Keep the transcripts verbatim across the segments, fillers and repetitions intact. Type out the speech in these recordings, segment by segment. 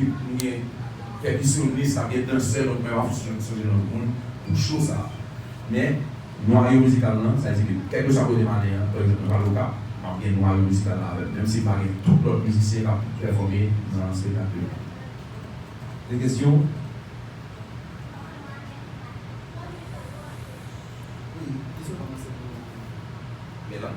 nou gen kèk isonis, n ap gen dansè, donk mwen pa sonje lòt moun pou cho sa a. Men, nwayo mizikal lan, sa vle di ke kèlkeswa kote m ale an, pa egzanp, mwen pral Okap, m ap gen nwayo mizikal la avè m, menm si m pa gen tout lòt mizisyen k ap pèfòme nan espektak yo. De kesyon? Wi, kesyon pa mwen se pou Men la.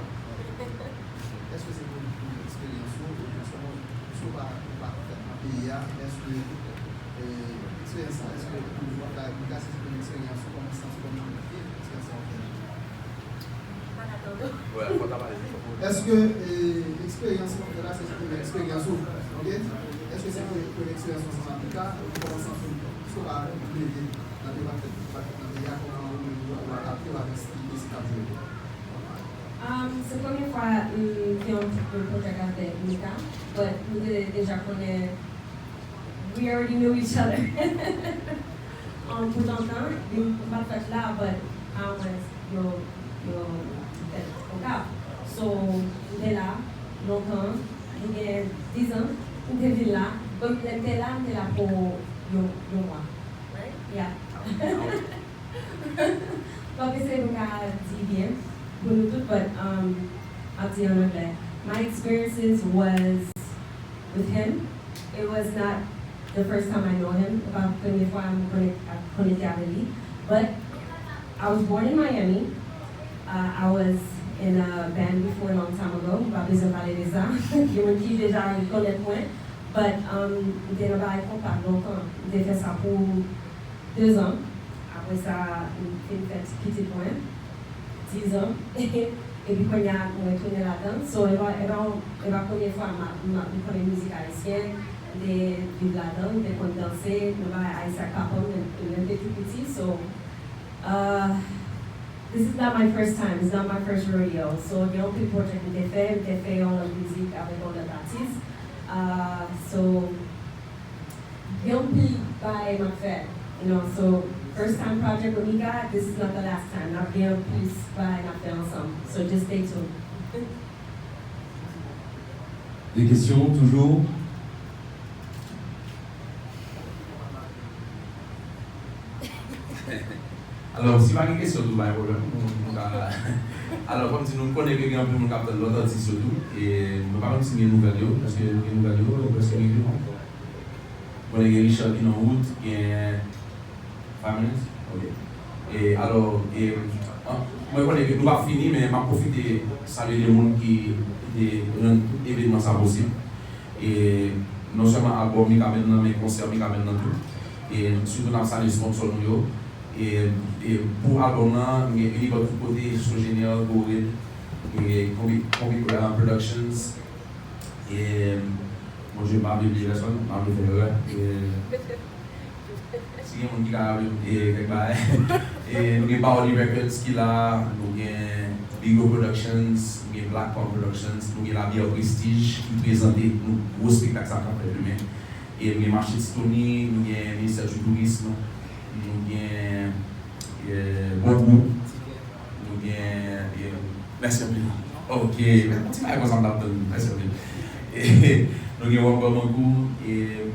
Èske se pou, pou eksperyans ou, oubyen se yon, se w pa, ou pa fèt nan peyi a, èske, e, eksperyans sa, èske pou ou ka, ou ka se se yon eksperyans ou, kòman w santi w, kòman w viv eksperyans sa w fè? Wè, fò ta pale pi fò. Èske, e, eksperyans sa w fè la, se se premye eksperyans ou, oke? Èske se premye, premye eksperyans ou ansanm avèk sa, ou kòman w santi w, piske w pa rete nan peyi, ou pa fèt, ou pa fèt nan peyi a, kòman ou menm ou, ou adapte w avèk sa ki, sa k ap jwe? Um, se premye fwa m fè yon, yon pwojè avèk Mika, but nou te deja konnen, we already knew each other. Um, pou lontan, m pa t fèt la, but pa mwen, yo, yo fèt Okap. So, m te la lontan, m gen diz an, m te vin la, but lè m te la, m te la pou yon, yon mwa. Right? Yeah. M ap eseye pou m ka di byen pou nou tout, but, um, m ap di an anglè. My experiences was with him. It was not the first time I know him. Se pa premye fwa m konek-, konekte avè li. But I was born in Miami. Uh, I was in a band before a long time ago. M pa bezwen pale de sa. Gen moun ki deja rekonèt mwen. But, um, m te nan bagay konpa lontan. M te fè sa pou de zan. Apre sa, m fin fè ti pitit mwen, diz an. Epi kounye a, m retounen ladan. So, e pa, e pa, e pa premye fwa m ap, m ap, m konnen mizik ayisyen. M te viv ladan, m te konn danse, nan bagay ayisyen ak papa m, lè, lè m te tou piti. So, uh, this is not my first time, it's not my first rodeo. So, gen anpil pwojè m te fè, m te fè yon lòt mizik avèk yon lòt atis. Uh, so, Gen anpil bagay m ap fè, you know, so first time project with Mika, this is not the last time. N ap gen plis bagay n ap fè ansanm, so just stay tuned. De kesyon toujou? Alò, si pa gen kesyon tou, pa gen pwoblèm. Nou, nou ka, alò, kòmsi nou konnen ke gen anpil moun k ap tann lòt atis yo tou. E nou pa konn si gen nouvèl yo. Èske gen nouvèl yo? Èske gen nouvèl yo? Konnen gen Richard ki nan wout, gen Five minutes? Ok. E alò, e, an, mwen konnen ke nou p ap fini, men m ap pwofite salye de moun ki, ki te rann tout evènman sa posib. E non sèlman albòm Mikaben nan, men konsè Mikaben nan tou. E sitou n ap salye sponsò nou yo. E, e pou albòm nan, nou gen Unibot tout kote, Sogener, Gored, e Konbi, Konbi, uh, Productions. E, Bondye, m pa vle bliye pèsòn, m pa vle fè erè. E, si gen moun ki ka raple m, e, kèk bagay. E, nou gen Paoli Records ki la, nou gen Bigo Productions, nou gen Black Palm Productions, nou gen Labière Prestige ki prezante nou gwo espektak sa k ap fèt demen. E, nou gen Mache Ti Tony, nou gen Ministè di Tourism, nou gen, e, Bon Gou, nou gen, e, mèsi anpil. Ok, men yon ti bagay konsa m t ap tann, mèsi anpil. E, nou gen Wòm Gòm Ankou, e,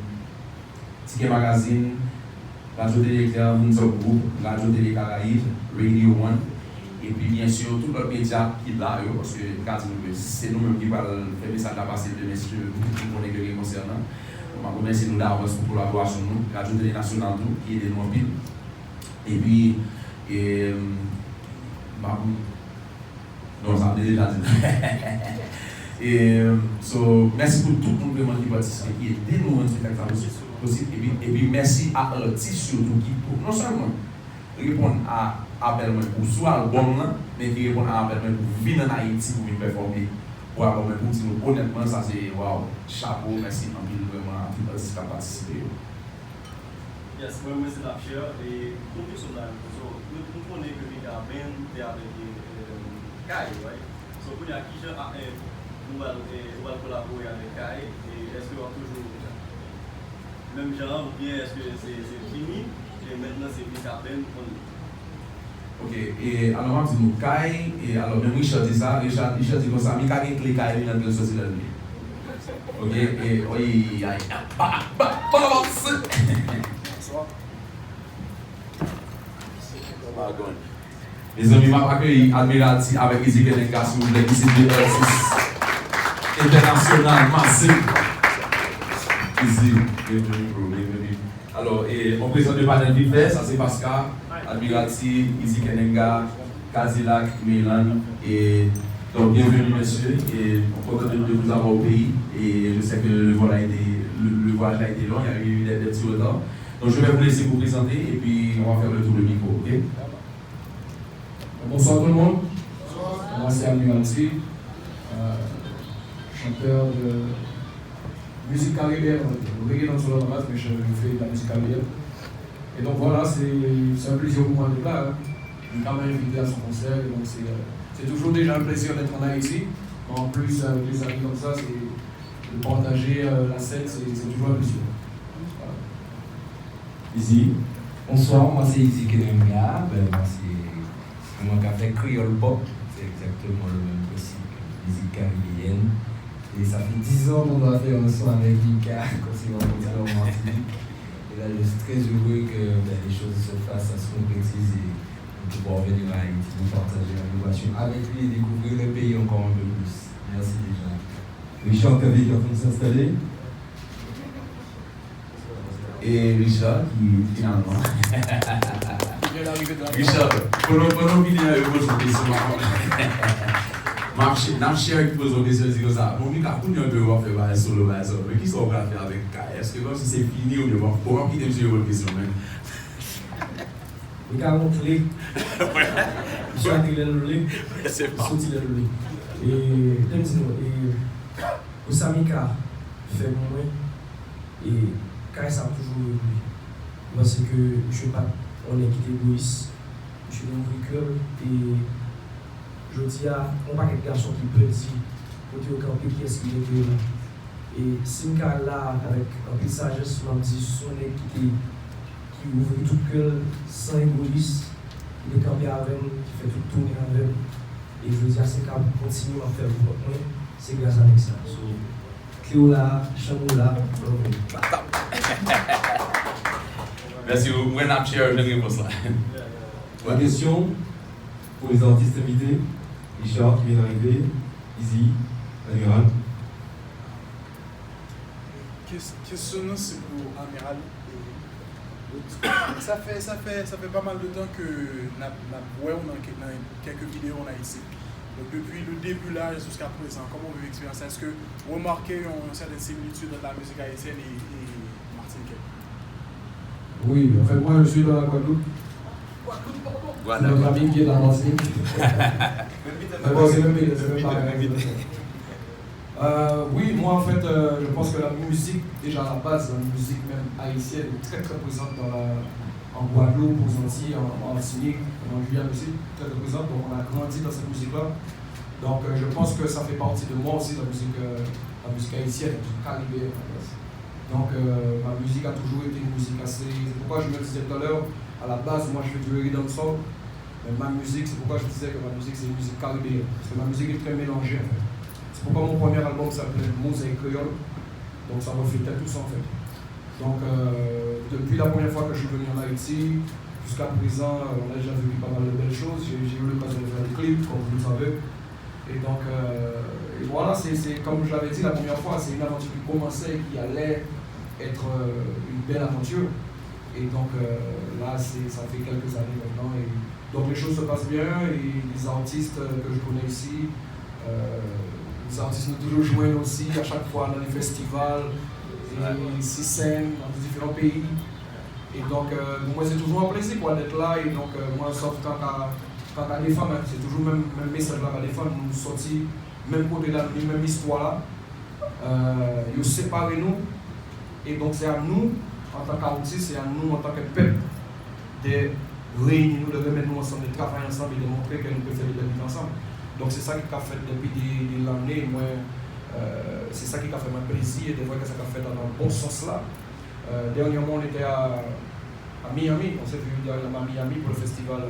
Tikè Magazine, Radyo Tele Eklè, Hoods Up Group, Radyo Tele Karayib, Radio One, epi byen si tout lòt medya ki la yo, paske m ka di nou ke se nou menm ki pral fè mesaj la pase demen, si Dye vle, m konnen ke gen konsè nan. M ap remèsye nou davans pou kolaborasyon nou, Radyo Tele Nasyonal tou, ki ede nou anpil. Epi, e, m ap Non, sa m te deja di l. E, so, mèsi pou tout moun vrèman ki patisipe, ki ede nou rann espektak sa posib, posib. Epi, epi mèsi a atis yo tou ki non sèlman reponn a apèl mwen pou sou albòm nan, men ki reponn a apèl mwen pou vin ann Ayiti pou vin pèfòme pou albòm mwen, pou di nou onètman, sa se, waw, chapo, mèsi anpil vrèman a tout atis k ap patisipe yo. Yes, mwen, mwen se Napcher, e pou kesyon nan, so, nou, nou konnen ke Mika Band te avèk, e, e, Kay, right? So, kounye a, kijan a, e, nou pral, e, nou pral kolabore avèk Kay, e èske w ap toujou menm jan an, oubyen èske se, se fini, e mentnan se Mika Band only? Ok, e, alò, m ap di nou, Kay, e, alò, menm Richard di sa, Richard, Richard di konsa, Mika gen kle kay li nan kle soti nan li. Ok, e, oy, ay, ba, ba, ba, ba, se- Bonsoir. Mezanmi, m ap akeyi Admiralty avèk Easy Kenenga, silvouplè, ki se de atis entènasyonal, masiv. Easy, bienvenue, bro, bienvenue. Alò, e, on prezant de panèl vit fè, sa se Pasca, Admiralty, Easy Kenenga, Cadillac, Meylan, e, donc, bienvenue, messieurs, et on est content de, de vous avoir au pays, et je sais que le vol a été, le, le voyage a été long, il y a eu des, des petits retards. Donc, je vais vous laisser vous présenter, et puis on va faire le tour de micro, ok? Bonsoir tout le monde. Moi, c'est Admiralty, euh, chanteur de musique caribéenne, on va dire. Reggae dancehall à la base, mais je fais de la musique caribéenne. Et donc voilà, c'est c'est un plaisir pour moi d'être là, hein. Lucas m'a invité à son concert, et donc c'est euh, c'est toujours déjà un plaisir d'être en Haïti. En plus, avec les amis comme ça, c'est de partager euh, la scène, c'est c'est toujours un plaisir. Voilà. Easy. Bonsoir, mwen se Easy Kenenga. Ben, mwen se se mwen k ap fè kreyòl pòp. C'est exactement le même principe. Musique caribéenne. Et ça fait dix ans qu'on doit faire un son avec Mika, qu'on s'est rencontrés en Martinique. Et là, je suis très heureux que ben, les choses se fassent, ça se concrétise et on peut pouvoir venir à Haïti, nous partager la vibration avec lui et découvrir le pays encore un peu plus. Merci déjà. Richard Cavé ki ap fè n sa stade. E Richard ki finalman. Richard, pandan pandan w vini an, yo poze w kesyon, m ap, m ap, n ap share ki poze w kesyon, di konsa, bon, Mika, kounye a ke w ap fè bagay solo, bagay solo, men kisa w pral fè avèk Kay? Èske kòmsi se fini oubyen w ap, w ap kite misye reponn kesyon, men? Mika gon kle. Misye antre lè l vle, li soti lè l vle. E, te m di nou, e, pou sa Mika fè pou mwen, e, Kay sa ap toujou rele. Paske misye pa t yon nèg ki te egoyis. Misye te ouvri kè l, e jodi a, yon pakèt gason ki pè di kote yo kanpe, kiyès ki rete yo la. E si m ka la avèk anpil sajès, m ap di, se yon nèg ki te, ki ouvri tout kè l, san egoyis, ki te kanpe avè m, ki fè tout tounen avè m. E jodi a, si m ka kontinye, m ap fè l pou kont mwen, se gras a nèg sa. So, kle w la, chanm ou la, love you. Mèsi, mwen ap share jwenn repons la. La question pour les artistes invités, Richard qui vient d'arriver, Easy, Amiral. Kes- Kesyon nan se pou Amiral. E, sa fè, sa fè, sa fè pa mal de tan ke n ap, n ap wè w nan, nan kèk videyo an Ayiti. Donk, depi le debi la jiska prezan, kòman w viv eksperyans la? Èske w remake yon, yon sèten similitid ant la mizik ayisyèn e, e matinikè? Oui, en fait, moi, je suis de la Guadeloupe. C'est notre ami qui est de la Martinique. Mais bon, c'est même, c'est même pas la même chose. Euh, oui, moi, en fait, euh, je pense que la musique, déjà à la base, la musique même haïtienne, est très, très présente dans la, en Guadeloupe, aux Antilles, en, en Martinique, en Guyane aussi, très, très présente. Donc, on a grandi dans cette musique-là. Donc, euh, je pense que ça fait partie de moi aussi, la musique, euh, la musique haïtienne, la musique caribéenne, à la base. Donc, euh, ma musique a toujours été une musique assez. C'est pourquoi je me disais tout à l'heure, à la base, moi, je fais du reggae dancehall. Mais ma musique, c'est pourquoi je disais que ma musique, c'est une musique caribéenne. Parce que ma musique est très mélangée, en fait. C'est pourquoi mon premier album s'appelait Mozaïk Kreyòl. Donc, ça reflétait tout ça, en fait. Donc, euh, depuis la première fois que je suis venu en Haïti, jusqu'à présent, euh, on a déjà vécu pas mal de belles choses. J'ai j'ai eu l'occasion de faire des clips, comme vous le savez. Et donc, euh, et voilà, c'est, c'est, comme je l'avais dit la première fois, c'est une aventure qui commençait et qui allait être euh, une belle aventure. Et donc, euh, là, c'est, ça fait quelques années maintenant. Et donc, les choses se passent bien. Et les artistes euh, que je connais ici, euh, les artistes nous toujours joignent aussi à chaque fois dans les festivals, et si sèn, dans différents pays. E donk, euh, pou mwen, se toujou yon plezi, kwa, d'être là. E donk, euh, mwen, sòf kaka, kaka defann, hein, se toujou menm, menm mesaj la ka defann. Nou sòti menm kote la, nou ni menm istwa la. Euh, yo separe nou. E donk, se a nou, antan ke atis, se a nou, antan ke pèp, de reyini nou, de remèt nou ansanm, de travay ansanm e de montre ke nou pe fè de bèl biten ansanm. Donk, se sa ki ka fèt depi de, de lane, mwen, euh, se sa ki ka fè mwen plezi, e de vwè ke sa ka fèt nan bon sans la. Euh, dènyèman, on était à, à Miami, on s'est vu à Miami pour le festival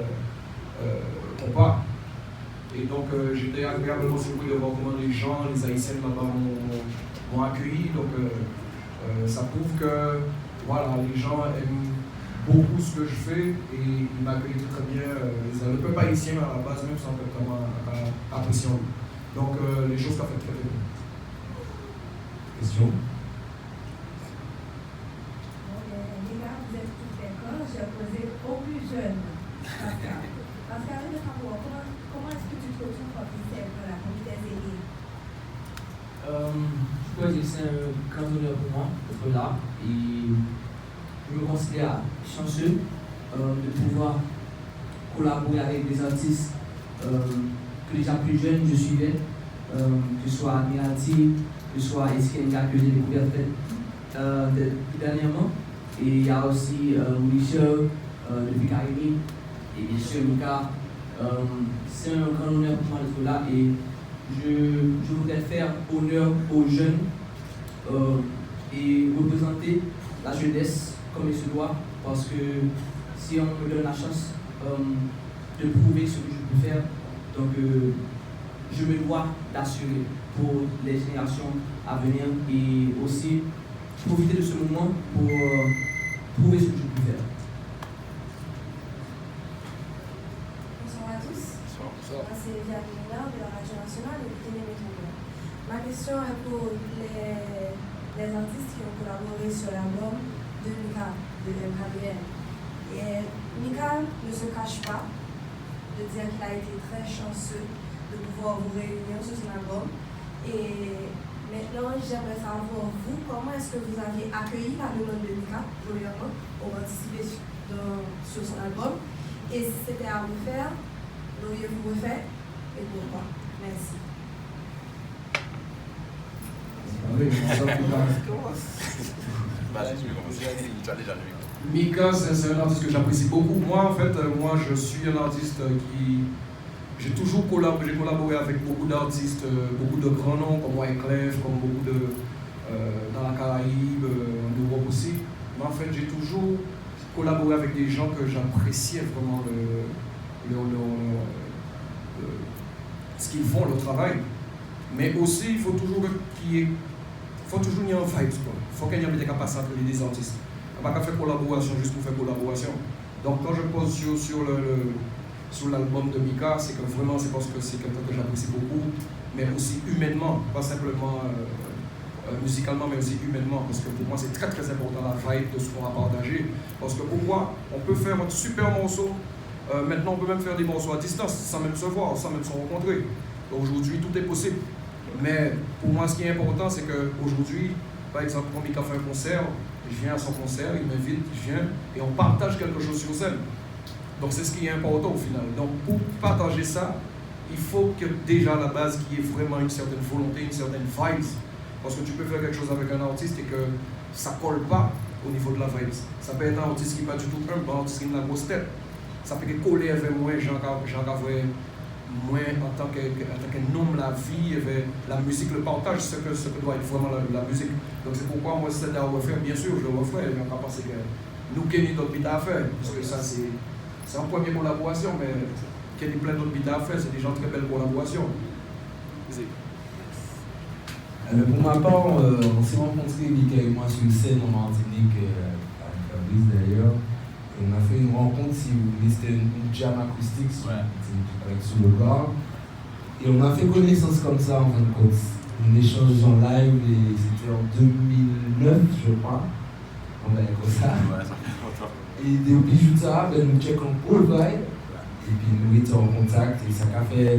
euh, Compas. Et donc, euh, j'étais agréablement surpris de voir comment les gens, les Haïtiens là-bas m'ont m'ont- m'ont accueilli. Donc, euh, euh, ça prouve que, voilà, les gens aiment beaucoup ce que je fais et ils m'accueillent très, très bien. Euh, le peuple haïtien, à la base même, c'est un peuple vraiment, euh, appréciant. Donc, euh, les choses sont faites très, très bien. Question? Bon, ben, les gars, vous êtes tous d'accord. J'ai posé au plus jeune, Pascal. Pascal, je veux savoir, comment, comment est-ce que tu te retrouves quand tu sais être là, parmi tes aînés? Euh, je peux dire que c'est un grand honneur pour moi d'être là et je me considère chanceux euh, de pouvoir collaborer avec des artistes euh, que déjà plus jeunes je suivais, euh, que ce soit Admiralty, que ce soit S K N K que j'ai découvert peut-être euh, de- plus dernièrement. Et il y a aussi euh, Wilshire euh, depuis Carimi et bien sûr Mika. Euh, c'est un grand honneur pour moi d'être là et je, je voudrais faire honneur aux jeunes euh, et représenter la jeunesse comme il se doit parce que si on me donne la chance euh, de prouver ce que je peux faire, donc euh, je me dois d'assurer pour les générations à venir et aussi profiter de ce moment pour euh, prouver ce que je peux faire. Bonsoir à tous. Moi, c'est Viviane Ménard de la Radio Nationale et de Télé Métropole. Ma question est pour les, les artistes qui ont collaboré sur l'album de Mika, de M K B N. Et Mika ne se cache pas de dire qu'il a été très chanceux de pouvoir vous réunir sur son album. Et maintenant, j'aimerais savoir, vous, comment est-ce que vous avez accueilli la demande de Mika, premièrement, pour participer dans- sur son album? Et si c'était à refaire, l'auriez-vous refait? Et pourquoi? Merci. Mika, c'est un artiste que j'apprécie beaucoup. Moi, en fait, euh, moi, je suis un artiste qui. J'ai toujours collaboré, j'ai collaboré avec beaucoup d'artistes, euh, beaucoup de grands noms, comme Wyclef, comme beaucoup de. Euh, dans la Caraïbe, euh, en Europe aussi. Mais en fait, j'ai toujours collaboré avec des gens que j'appréciais vraiment le, leur, leur, leur, euh, ce qu'ils font, leur travail. Mais aussi, il faut toujours qu'il y ait, faut toujours qu'il y ait un vibe, quoi. Faut qu'il y ait un vibe qui passe entre les deux artistes. On va pas faire collaboration juste pour faire collaboration. Donc quand je pose sur, sur le, le- sur l'album de Mika, c'est que vraiment c'est parce que c'est quelqu'un que j'apprécie beaucoup, mais aussi humainement, pas simplement euh, euh, musicalement, mais aussi humainement, parce que pour moi c'est très très important la vibe de ce qu'on va partager. Parce que pourquoi? On peut faire un super morceau, euh, maintenant on peut même faire des morceaux à distance, sans même se voir, sans même se rencontrer. Aujourd'hui tout est possible. Mais pour moi ce qui est important c'est qu'aujourd'hui, par exemple, quand Mika fait un concert, je viens à son concert, il m'invite, je viens et on partage quelque chose sur scène. Donc c'est ce qui est important au final. Donc pour partager ça, il faut que déjà à la base qu'il y ait vraiment une certaine volonté, une certaine vibes. Parce que tu peux faire quelque chose avec un artiste et que ça colle pas au niveau de la vibes. Ça peut être un artiste qui n'est pas du tout humble, un artiste qui a une grosse tête. Ça peut coller avec moi, Jean Jean Cavoué, moi en tant que, en tant que homme la vie, avec la musique, le partage, ce que, ce que doit être vraiment la, la musique. Donc c'est pourquoi moi, c'est un refrain, bien sûr, je le refrain, mais on va penser que nous, Kenny, d'autres bits à faire, parce que ça, c'est c'est une première collaboration, mais il y a plein d'autres bits à faire, c'est déjà une très belle collaboration. Alors pour ma part, euh, on s'est rencontré Mika et moi sur scène en Martinique, euh, avec Fabrice d'ailleurs. Et on a fait une rencontre, si vous voulez, c'était une, une jam acoustique sur, avec Sous le Bar. Et on a fait connaissance comme ça en fin de compte. On échange en live et c'était en deux mille neuf, je crois. On va dire comme ça. Et depi jou sa, ben, nou tchek an gwo vibe. Epi nou rete an kontak. E sa ka fè,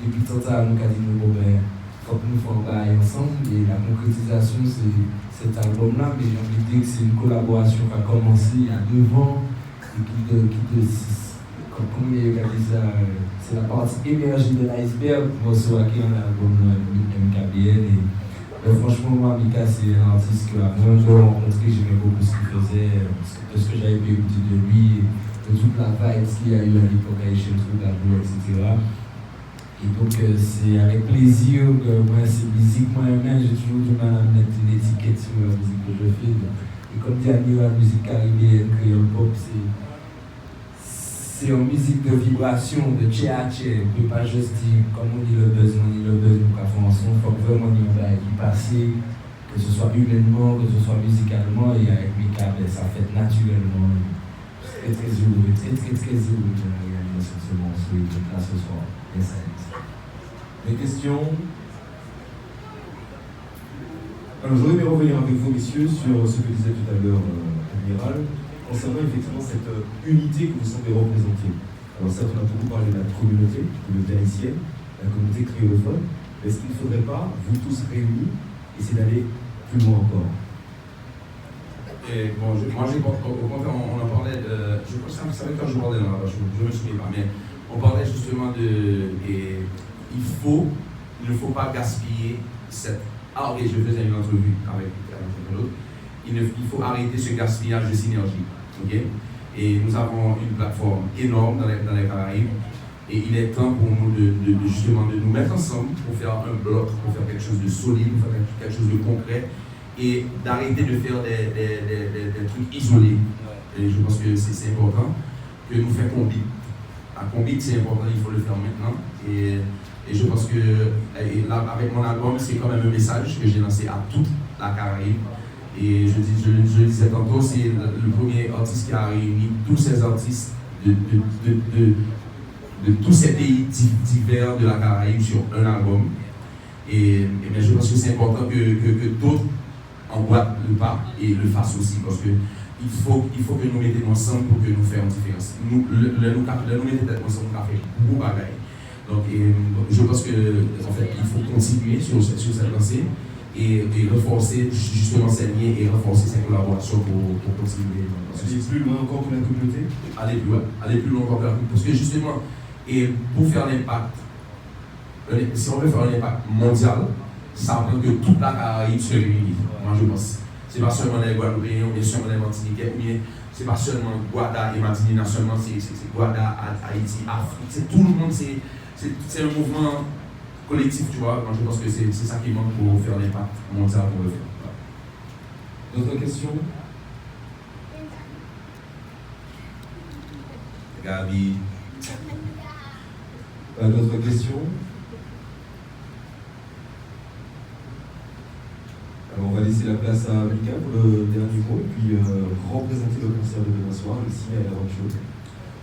depi tan sa, nou ka di nou, bon, ben, fòk nou fè yon bagay ansanm. E la konkretizasyon, se sèt albòm la. Men jan m te di w, se yon kolaborasyon k a kòmanse a devan. E ki te, ki te, kòm, kòm yo ka di sa, se la pati emèje de l'iceberg, mòso a ki nan albòm nan, M K B N. E, ben, franchement, moi, Mika, c'est un artiste que, avant de le rencontrer, j'aimais beaucoup ce qu'il faisait, euh, ce que, de ce que j'avais pu écouter de lui, de toute la vibes qu'il y a eu à l'époque à Echelle Troubadour, et cetera. Et donc, euh, c'est avec plaisir que moi, c'est musique, moi, même, j'ai toujours du mal à mettre une étiquette sur la musique que je fais. Et comme dit Amira, musique caribéenne, créole pop, c'est c'est yon mizik de vibrasyon, de tchè a tchè. Ou pe pa just di, kòm ou ni le buzz, mwen ni le buzz, nou ka fè yon son. Fòk vrèman ni yon bagay ki pase, Que ce soit humainement, que ce soit musicalement, et avec Mika, ben, ça fait naturellement. Très, très heureux, très, très, très heureux de la réalisation de ce morceau et d'être là ce soir. Yes, Alex. Des questions? Alors, j'aurais aimé revenir avec vous, messieurs, sur ce que disait tout à l'heure euh, Admiral, concernant effectivement cette euh, unité que vous semblez représenter. Alors, certes, on a beaucoup parlé de la communauté, de communauté haïtienne, la communauté créolophone, mais est-ce qu'il ne faudrait pas, vous tous réunis, essayer d'aller plus loin encore? Et bon, je, moi, je, au, au contraire, on, on en parlait, de, je crois que c'est avec toi que je parlais dans la voiture, je ne me souviens pas, mais on parlait justement de, et il faut, il ne faut pas gaspiller cette, ah ok, je faisais une entrevue avec, avec quelqu'un d'autre, il, ne, il faut arrêter ce gaspillage de synergie, ok? Et nous avons une plateforme énorme dans les, dans les Caraïbes, et il est temps pour nous de, de, de, justement de nous mettre ensemble pour faire un bloc, pour faire quelque chose de solide, pour faire quelque chose de concret, et d'arrêter de faire des, des, des, des, des trucs isolés. Et je pense que c'est c'est important que nous fassions konbit. La konbit, c'est important, il faut le faire maintenant. Et, et je pense que et là, avec mon album, c'est quand même un message que j'ai lancé à toute la Caraïbe. Et je, dis, je, je le disais tantôt, c'est le, le premier artiste qui a réuni tous ces artistes de, de, de, de, de tous ces pays di- divers de la Caraïbe sur un album. Et, et bien, je pense que c'est important que, que, que d'autres emboîtent le pas et le fassent aussi. Parce que il faut, il faut que nous mettions ensemble pour que nous fassions une différence. Nous, le, le, nous, le, nous mettre tête ensemble, nous faisons gros bagaille. Donc, et, je pense que, en fait, il faut continuer sur, sur cette lancée et, et renforcer justement ces liens et renforcer ces collaborations pour, pour continuer dans ce Aller plus loin encore que la communauté? Aller plus loin, aller plus loin encore que la communauté. Parce que justement, et pour faire l'impact, si on veut faire un impact mondial, ça prend que toute la Caraïbe se réunit, moi je pense. C'est pas seulement les Guadeloupéens ou bien seulement les Martiniquais ou bien c'est pas seulement Gwada et Madinina seulement, c'est Gwada, Haïti, Afrique, c'est tout le monde, c'est c'est un mouvement collectif, tu vois. Moi, je pense que c'est ça qui manque pour faire l'impact mondial qu'on veut faire. D'autres questions? Gaby. Pas d'autres questions? Alors, on va laisser la place à Mika pour le dernier mot et puis euh, représenter le concert de demain soir ici à la Rock Show.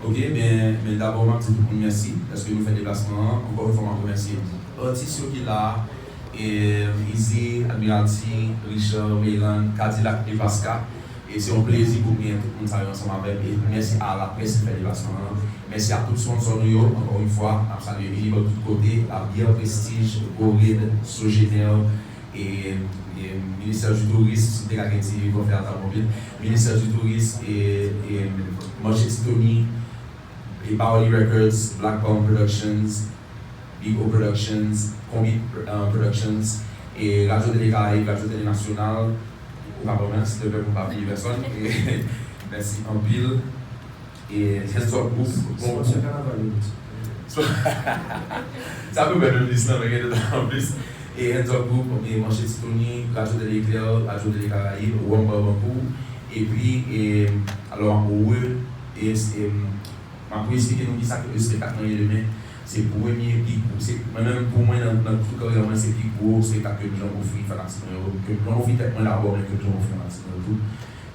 Ok, ben, ben dabò m ap di tout moun mèsi paske nou fè deplasman an. Ankò yon fwa m ap remèsye atis yo ki la a, e, Easy, Admiralty, Richard, Raylan, Cadillac e Pasca. E se yon plezi pou m gen tout moun sa yo ansanm avè m. E mèsi a laprès ki fè deplasman an. Mèsi a tout sponsò nou yo, ankò yon fwa, n ap salye Unibot tout kote, Labyè, Prestige, Gored, Sogener, e, e Ministè di Touris, si m te ka gen ti kòfè a t ap anpil, Ministè di Touris, e, e Mancheti Tony, e Paoli Records, Black Palm Productions, Big O Productions, Konbit Productions, e Radyo Tele Karayib, Radyo Tele Nasyonal, ou ka ban mwen silteplè pou m pa bliye pèsòn, e mèsi anpil. E Hands Up Group, bon, Sponsor kanaval yo tout. Sa pou bèl lis nan men gen de tan an plis. E Hands Up Group, e Mancheti Tony, Radyo Tele Eklè, Radyo Tele Karayib, Wamba Bankou, epi e alò ou e se m ap esplike nou kisa ke espektak mwen ye demen. Se premye pi gwo, se mwen menm pou mwen nan, nan tout karyè mwen se pi gwo espektak ke m janm ofri fanatik mwen yo, ke m janm ofri tèt mwen dabò men ke m janm ofri fanatik mwen yo tou.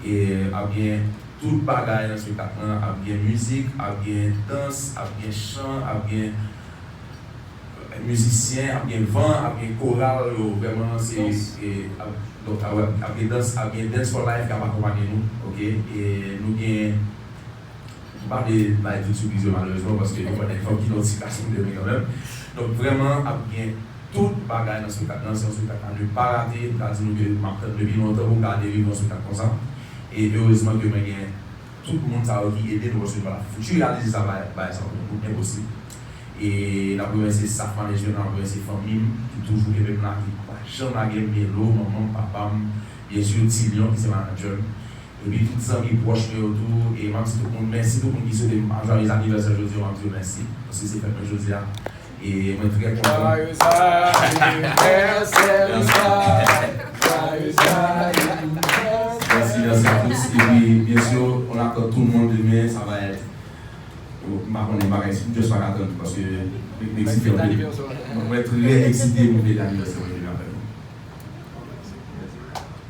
E ap gen tout bagay nan espektak lan, ap gen mizik, ap gen dans, ap gen chan, ap gen mizisyen, ap gen van, ap gen koral yo, vrèman se e, ap, donk, ap, ap gen dans, ap gen Dance for Life k ap akonpanye nou, ok, e nou gen M pa vle bay tout sipriz yo malerezman paske nou konnen fòk gen yon ti kras pou demen kanmenm. Donk vrèman ap gen tout bagay nan espektak lan, se yon espektak a ne pa rate, m ka di nou ke m ap tann depi lontan pou m ka deliver yon espektak konsa. E erezman ke mwen gen tout moun sa yo ki ede nou paske nou pa ta fouti reyalize sa bagay sa yo, nou enposib. E n ap remèsye staff management lan, n ap remèsye fanmi m ki toujou kenbe m la, ki pa janm lage m, Melo, manman m, papa m, byen si Ti Lyon ki se manager m. Epi tout zanmi pwòch mwen yo tou, e m ap di tout moun mèsi, tout moun ki swete m jwayez anivèsè jodi a, m ap di yo mèsi, paske se fèt mwen jodi a, e mwen trè kontan. Joyeux anniversaire, joyeux anniversaire. Merci, merci à tous. Et puis, bien sûr, on attend tout le monde demain, ça va être, m pa konnen bagay, m just pa ka tann, paske m eksite anpil. Mwen trè eksite pou fèt anivèsè mwen demen avè nou.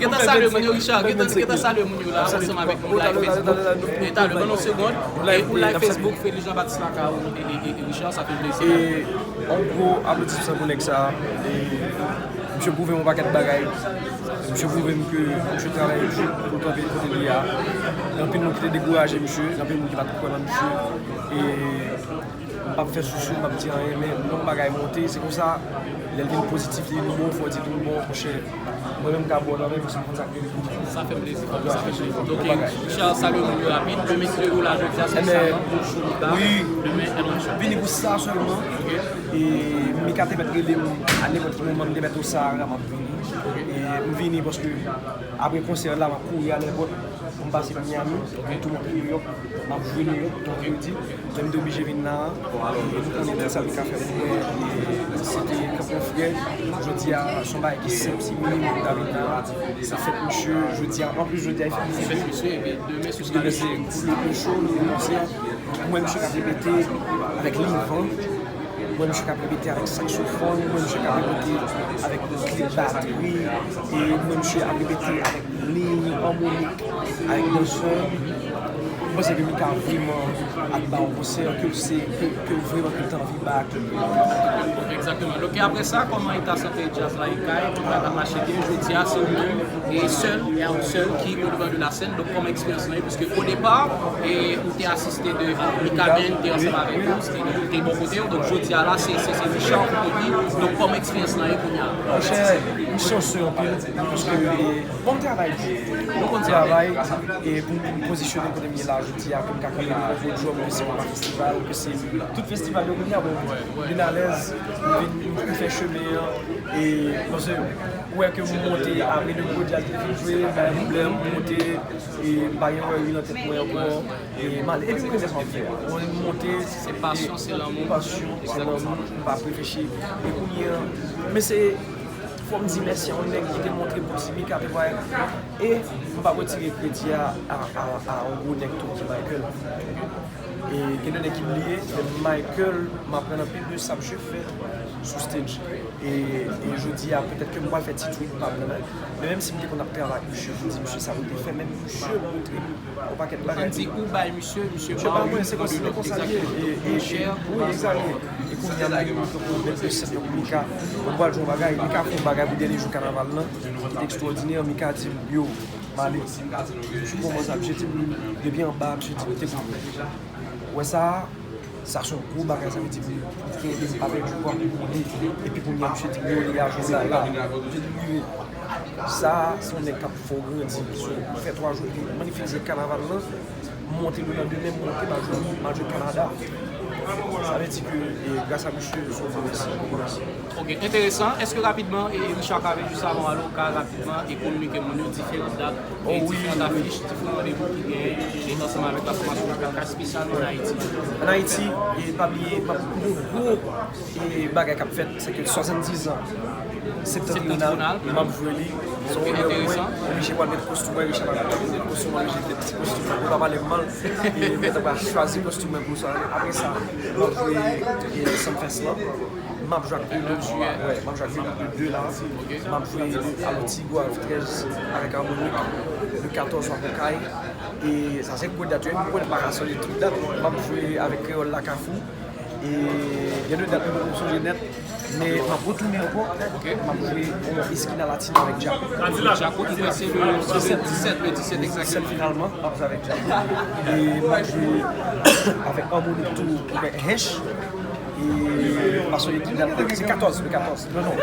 Gentan salye moun yo, Richard. Gentan salye moun yo la, ansanm avèk nou live Facebook. E talè, ban nou yon segonn. E pou live Facebook, Felix Jean Baptiste Lacau e Richard, sa fè plezi. E yon gwo aplodisman pou nèg sa. E misye pwouve m yon pakèt bagay. Misye pwouve m ke misye travay di pou l kanpe kote li ye a. Gen anpil moun ki te dekouraje misye, gen anpil moun ki pa t kwè nan misye. E m p ap fè sousou, m p ap di anyen, men lè yon bagay monte, se konsa, lè l vin pozitif, li vin bon, fò w di tou, bon, monchè, Mwen menm m ka ba w nan men paske m konn sa k rele pou mwen. Sa fè m plezi, sa fè m plezi. Ok, Richard, salye moun yo rapid. Demen ki ou la jodi a, se sèlman pou show li ka. Demen, Elon Richard. Vini pou sa sèlman. E Mika te mèt rele m a nenpòt ki moman, m te mèt o Sahara, m ap vini. E m vini paske apre konsè la, m ap kouri al èpòt pou m pase Miami, pou m tou monte New York. M ap jwe New York, donk yo di, men m te oblije vin la a. E nou konnen tout sa nou ka fè pou mwen. E se te kanpe yon frè. Jodi a, se yon bagay ki senp, se minimòm m ta vin la a. Se fèt misye, jodi a, anplis jodi a, e fèt misye. Demen se pou le show, le konsè. Mwen, misye k ap repete avèk Livan. Mwen, misye k ap repete avèk saksofòn. Mwen, misye k ap repete avèk klip batri. E mwen, misye ap repete avèk liy, amoni, avèk dansè. Mwen panse ke Mika vrèman ap ba yon konsè ke l se, ke, ke vrèman ke l te anvi ba ak li. Egzakteman. Donk, e apre sa, kòman eta sante djaz la, e kay, tout bagay ap mache byen. Jodi a, se ou menm, e sèl, e a ou sèl ki o devan de la sèn. Donk, kòman eksperyans lan ye? Piske o depa, e ou te asiste de Mika Band, te ansanm avèk ou, se te, te bò kote w. Donk, jodi a la, se, se, se Richard Cocody. Donk, kòman eksperyans lan ye kounye a? Monchè, m chanse anpil, paske, e, bon travay di. Nou konn travay e pou m pozisyone kote m ye la jodi a, pou m ka kanpe nan podium, ke se Papa Festival, ke se tout festival yo kounye a, bon, m vin alèz, m vin, m fè chemen an, e paske ou wè ke m monte apre de gwo djaz ki fin jwe, bay pwoblèm, m monte, e m pa gen wòri nan tèt mwen ankò, e m ale, epi m renmen sa m ap fè a. Mwen m monte, se pasyon, se lanmou, pasyon, se lanmou, m pa reflechi, e kounye a, men se Fò m di mèsi a yon nèg ki te montre m pou di Mika te vwayè. E m p ap retire kredi a a, a, a yon gwo nèg tou ki Michael. E gen de nèg ki bliye, men Michael, m aprann anpil de sa misye fè sou stage. E, e jodi a, petèt ke m pral fè ti tweet pa m nan, men menm si m te konn ap travay ak misye, pou di misye sa pou l te fè, men misye montre m yon pakèt bagay. Ann di ou bay misye, misye ba w li, se konsa l ye. E, e, e, wi, egzakteman. E kounye a, m gen yon bèl resèt pou Mika. Mwen pral jwe yon bagay, Mika fè yon bagay pou dènye jou kanaval lan, ki te ekstwòdinè. Mika di m, yo, m ale. M sou kòmanse ap jete m, depi anba, misye di m, te konnen. Ou wè sa a? Sa se yon gwo bagay, sa vle di pou mwen. Pou mwen ede m pa pèdi pwa pou mwen. Epi kounye a, misye di m, yo, degaje w la, la. Misye di m, rive. Sa, se yon nèg k ap fè w grandi. So, m fè twa jou, epi m manifilize kanaval lan, m monte lelandemen, m monte, m al jwe, m al jwe Kanada. Sa vle di ke, e, gras a misye, se yon gwo mèsi. Ok, enteresan. Èske rapidman, e, Richard Cavé, jis avan w ale, w ka rapidman e kominike moun yo diferan dat, e, diferan afich, diferan randevou ki genyen, e, ansanm avèk la fòmasyon Richard Cavé, espesyalman ann Ayiti? Ann Ayiti, e, pa bliye, m ap, gwo, gwo, e, bagay k ap fèt, se ke swasanndizan Septentrional, m ap jwe li. Se yon onè pou mwen, m oblije pral met kostim mwen, Richard pa kontan pou met kostim mwen, oblije met ti kostim mwen, pou pa pale m mal, e, mèt la pral chwazi kostim mwen pou sa. Apre sa, m ap jwe, e, Sumfest lan. M ap jwe ak Renaud, wè, m ap jwe ak Renaud le de la. M ap jwe, alò, Ti Goav trèz avèk Harmonik, le katòz w ap okay. E sa se gwo dat yo, m konnen m pa ka sonje tout dat. M ap jwe avèk Kreyòl la Kafou. E gen de dat m poko sonje nèt, men m ap retounen ankò. M ap jwe yon Esquina Latina avèk Djakout. Djakout, m kwè se le disèt, le disèt egzakteman. Disèt finalman, m ap jwe avèk Djakout. E m ap jwe avèk Harmonik tou, avèk Hench. E m pa sonje ki dat, se katòz, le katòz. Non, non.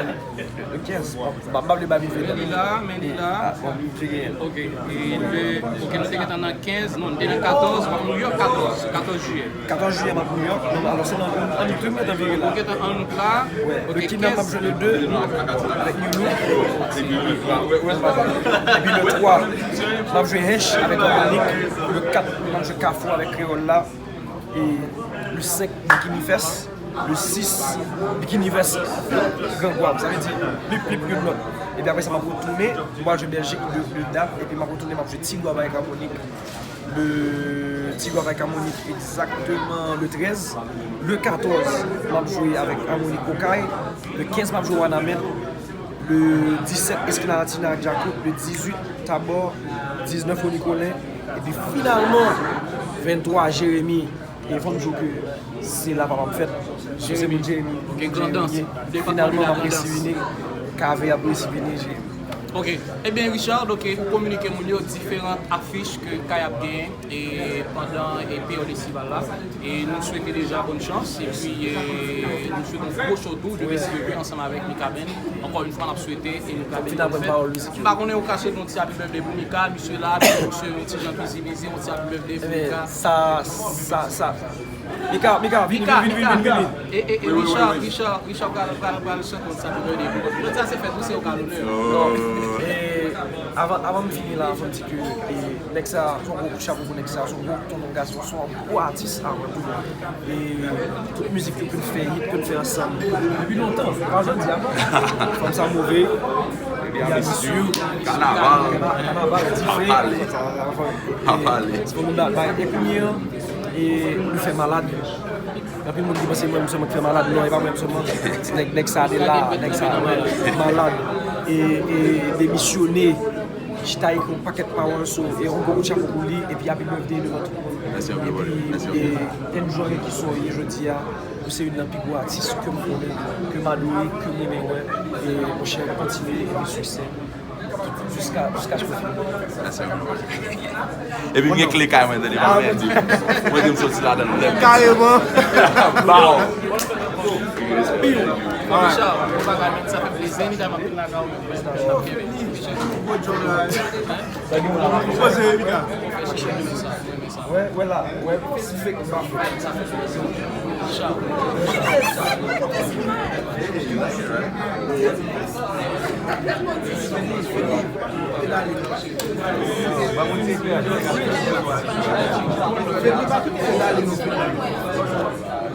Le kenz, m pa vle bay mife. Men li la, men li la. Ah, bon, m te genyen l. Ok, e le, ok, nou te gentan nan kenz, non, nou te nan katòz, w ap Nouyòk katòz, katòz jiyè. Katòz jiyè, m ap Nouyòk. Non, alò, se nan, an, an, nou te gentan vire la. Ou gentan an out la. Wè. Ok, le kenz, m ap jwe le de avèk Youlou. Epi le twa, m ap jwe Hench avèk Harmonik. Le kat, m ap jwe Kafou avèk Kreyòl la. E le senk, Bikini Fest. Le sis, Bikini Fest, Gran Gwav. Sa vle di, plip, plip, youn lòt. Epi apre sa, m ap retounen, m pral jwe Bèljik de, de dat, epi m ap retounen, m ap jwe Ti Gwav avèk Harmonik. Le Ti Gwav avèk Harmonik, egzakteman le trèz. Le katòz, m ap jwe avèk Harmonik Okay. Le kenz, m ap jwe Wanament. Le disèt, Esquina Latina ak Djakout. Le dizuit, Tabò. Diznèf, Rony Colin. Epi finalman, venntwa, Jeremi. E fò m di w ke se la papa m fèt. Sou se moun Jeremi. Finalman, m ap resi vini. Kave ap resi vini, Jeremi. Ok. Ebyen, Richard, ok, ou kominike moun yo diferan afich ke Kay ap genyen e pandan e peryòd estival la. E nou swete deja bòn chans. Epi e nou swete yon gwo show tou le ventis fevriye ansanm avèk Mikaben. Ankò yon fwa, n ap swete e Mikaben. M pa konnen ou ka swete yon ti happy birthday pou Mika, misye la, misye yon ti jan fizi fizi, yon ti happy birthday pou Mika. Sa, sa, sa. Mika, Mika, vini, vini, vini, vini, vini. E, e, e Richard, Richard, Richard pral, pral, pral chante yon ti happy birthday pou ou. Jodi a se fèt ou, se ou ka lonè. E, avan, avan m fini la, fò m di ke, e, nèg sa, se yon gwo kout chapo pou nèg sa, se yon gwo tonton gason, se yon gwo atis avan tou. E tout mizik yo ke l fè, hit ke l fè ansanm depi lontan, pa jodi a non. Fanm sa move. Kanaval. Kanaval, dife. Sa, sa, sa, e, se pou nou bay. E kounye a, e nou fè Malad. Anpil moun ki panse mwen sèlman ki fè Malad. Non, e pa mwen sèlman. Nèg, nèg sa de la, nèg sa, Malad. E, e demisyone. Chita ekri yon pakèt pawòl, so, e yon gwo kout chapo pou li, epi happy birthday devan tout moun. Epi, e, enjoy ki sa w ye jodi a, ou se youn nan pi gwo atis ke m konnen, ke m adore, ke m renmen wè. E, monchè, kontinye, epi siksè. Jiska, jiskaske w fini. Epi m gen kle kay mwen, tande, mwen menm. Mwen di m soti ladan l, mwen menm. Kareman. Baw. Richard, ou pa ka menm, sa fè plezi, anytime ap vin lakay ou menm, mwen, mwen ap kenbe. Poze, Mika. Wè, wè la, wè, si fake, m pa fake.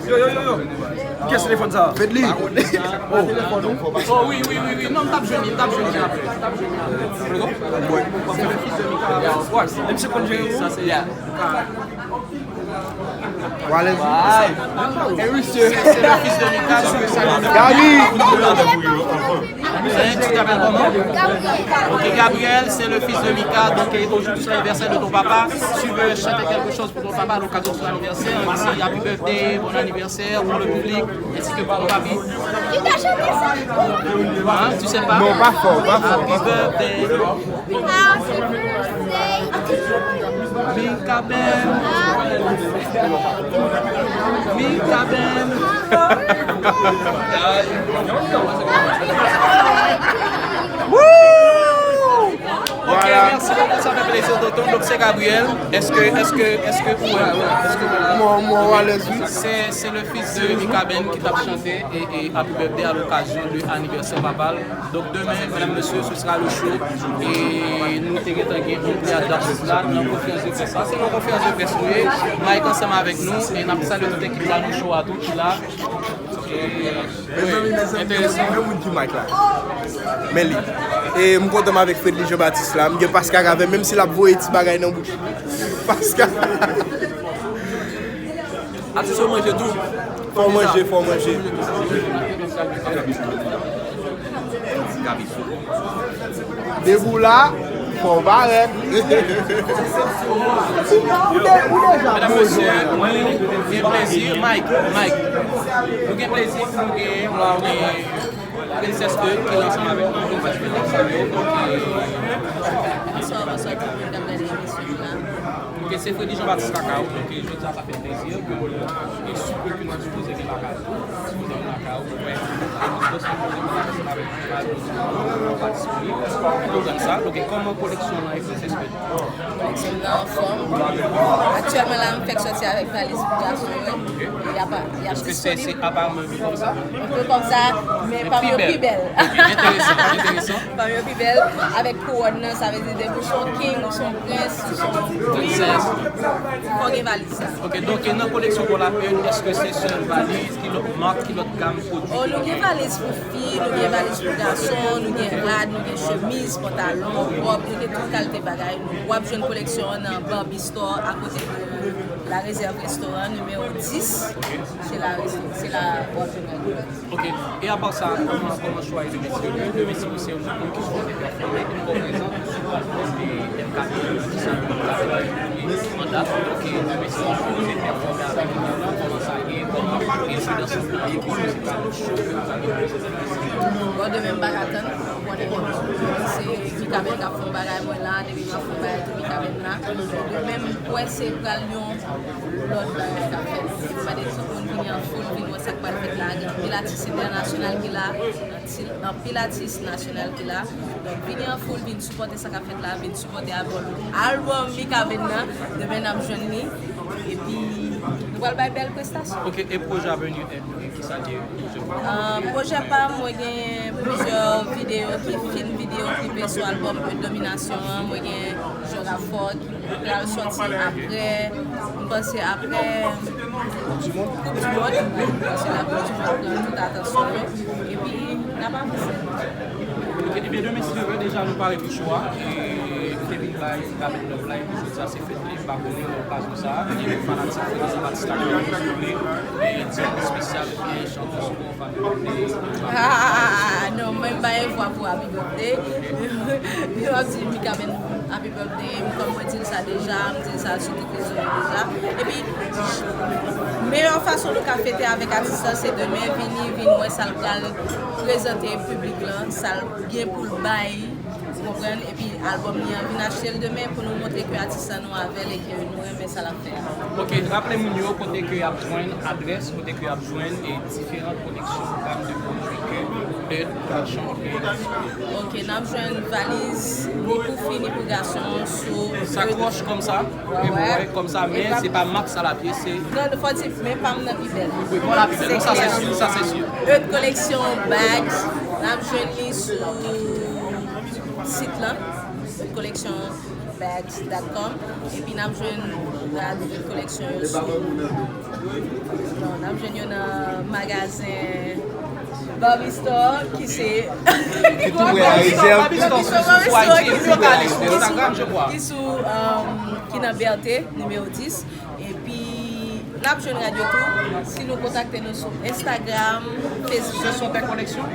Yo, yo, yo, yo. Kiyès telefòn sa? Fedly. Oh. Oh, wi, wi, wi, wi. Non, m t ap jwenn li, m t ap jwenn li apre. M t ap jwenn li apre. Pardon? Mwen. Se le fils de Mika. Sa se, yeah. Walez. Hey, monsieur. C'est, c'est le fils de Mika, donc ça nous Gabi. C'est un, tu t'appelles comment? Ok, Gabriel, c'est le fils de Mika, donc, euh, aujourd'hui c'est l'anniversaire de ton papa. Tu veux chanter quelque chose pour ton papa à l'occasion de son anniversaire? Ici, happy birthday, bon anniversaire pour le public, ainsi que pour ton papi. Qui t'a chanté ça? Hein, tu sais pas? Non, pa fò, pa fò, pa fò. Happy birthday. Happy birthday to you. Mikaben. Mikaben. Woo! Ok, mèsi bokou, sa fè plezi, tonton. Donk, se Gabriel. Èske, èske, èske ou wè? Èske ou wè? Mwen, mwen alèz, wi. Se, se le fils de Mikaben ki t ap chante e, e Happy Birthday à l'occasion de anniversaire papa l. Donc demain, mesdames, messieurs, ce sera le show. E nou te gentan gen yon pleyad d'atis la nan konferans de près la. Se nan konferans de près nou ye. Mike ansanm avèk nou e n ap salye tout ekip la nan show a tou ki la. Mezanmi, mezanmi, gen moun ki Mike la. Men li. E m kontan m avèk Fredly Jean Baptiste la. M gen Pascal avè m, menm si l ap voye ti bagay nan bouch. Pascal. Atis yo manje tou. Fò manje, fò manje. Debout la, fò parèt. Ou, ou de-, ou deja poze la. Mesye, nou gen plezi, Mike, Mike. Nou gen plezi pou nou genyen, nou genyen Princess Eul ki ansanm avèk nou, nou fè sa yo. Bonswa, bonswa tout moun k ap gade emisyon an la. Ok, se Fredly Jean Baptiste lakay ou, donk jodi a sa fè plezi ke nou gen sipè ke nou sipoze gen lakay ou, sipoze gen lakay ou, wè, e nou sipoze gen lakay ou, nou pa disponib, nou konprann sa. Donk kòman koleksyon an ye, Princess Eul? Koleksyon an anfòm. Aktyèlman la, m fèk sòti avèk valiz pou gason yo. Y ap, y ap disponib. Èske se, se apa menm konsa? Yon pe kòmsa, men pa m yo pi bèl. Ok, enteresan, enteresan. Pa m yo pi bèl, avèk kouwòn nan, sa vle di depi w se yon king, ou se yon prens, ou se yon queen, fò w gen valiz sa. Ok, donk nan koleksyon Paula Eul, èske se sèl valiz, ki lòt mak, ki lòt gam pwodui? Oh, nou gen valiz pou fi, nou gen valiz pou gason, nou gen rad, nou gen chemiz, pantalon, wòb, nou gen tout kalite bagay. W ap jwenn koleksyon an nan Barbie Store, akote de La Réserve Restaurant, nimewo dis. Se la, se la w ap jwenn bagay. Ok. E apa sa, kòman, kòman chwa yo te fèt? Demen si ou se yon moun ki sou te pèfòme, ou prezan sou platfòm de M K T V, ki se yon platfòm ki manda, donk, demen si ou se te pèfòme avèk nou, kòman sa ye, kòman ensidans ou nan, e kòman se ka yon show, kòman sa ye. Bon, demen m pa ka tann pou Se Mikaben k ap fè yon bagay, mwen la, depi m ap fè yon bagay, tou Mikaben la. Demen, m kwè se pral yon lòt bagay k ap fèt. M mande tout moun vini an foul, vin wè sa k pral fèt la. Gen anpil atis entènasyonal ki la, anpil atis nasyonal ki la. Donk, vini an foul, vin sipòte sa k ap fèt la, vin sipòte albòm, albòm Mikaben nan. Demen n ap jwenn li. Epi, nou pral bay bèl prestasyon. Ok, e pwojè avni, e, e kisa l ye? Pwojè pa m, mwen gen plizyè videyo ki, fim videyo klipe sou albòm Dominasyon an. Mwen gen Jora Fò ki pral sòti apre, m panse apre Koup di Mond. Koup di Mond, paske la Koup di Mond pran tout atansyon yo. Epi, n ap avanse. Ok, ebyen, demen, si Dye vle, deja nou pare pou show a. E nou te vin bay Mikaben love la, epi jodi a se fèt li, m pa konnen nan okazyon sa a, gen fanatik Freddy Jean-Baptiste la ki vin sou li, e di yon espesyal, ebyen, chante sou Happy Birthday. Ah, non, mwen m pa gen vwa pou Happy Birthday. Yo ap di Mikaben Happy Birthday, m kòm mwen di l sa deja, m di l sa sou tout rezo yo deja. Epi, meyè fason nou ka fete avèk atis lan, se demen, vini, vin wè sa l pral prezante piblik lan, sa l gen pou l bay, ou konprann? Epi albòm li an, vin achte l demen pou nou montre ke atis lan nou avè l e ke nou renmen sa l ap fè a. Ok, raple moun yo kote ke y ap jwenn adrès, kote ke y ap jwenn e diferan koleksyon gam de pwodui ke Earth Production ofri. Ok, n ap jwenn valiz ni pou fi ni pou gason sou Sakòch kòm sa, wè, e mwen wè, kòm sa, men se pa mak sa l ap ye, se non, fò di men pa m nan pi bèl. Wi, bon, la pi bèl. Non, sa se si, sa se si. Earth Collection Bags, n ap jwenn li sou sit lan, earth collection bags dot com, epi n ap jwenn rad Earth Collection yo sou, non, n ap jwenn yo nan magazen Barbie Store, ki se ki tou prè Ayiti. Barbie Store, Barbie Store, ki sou, ki sou, um, ki nan Bète, nimewo dis. Epi, n ap jwenn rad yo tou si nou kontakte nou sou Instagram, Facebook. Se sou tè koleksyon?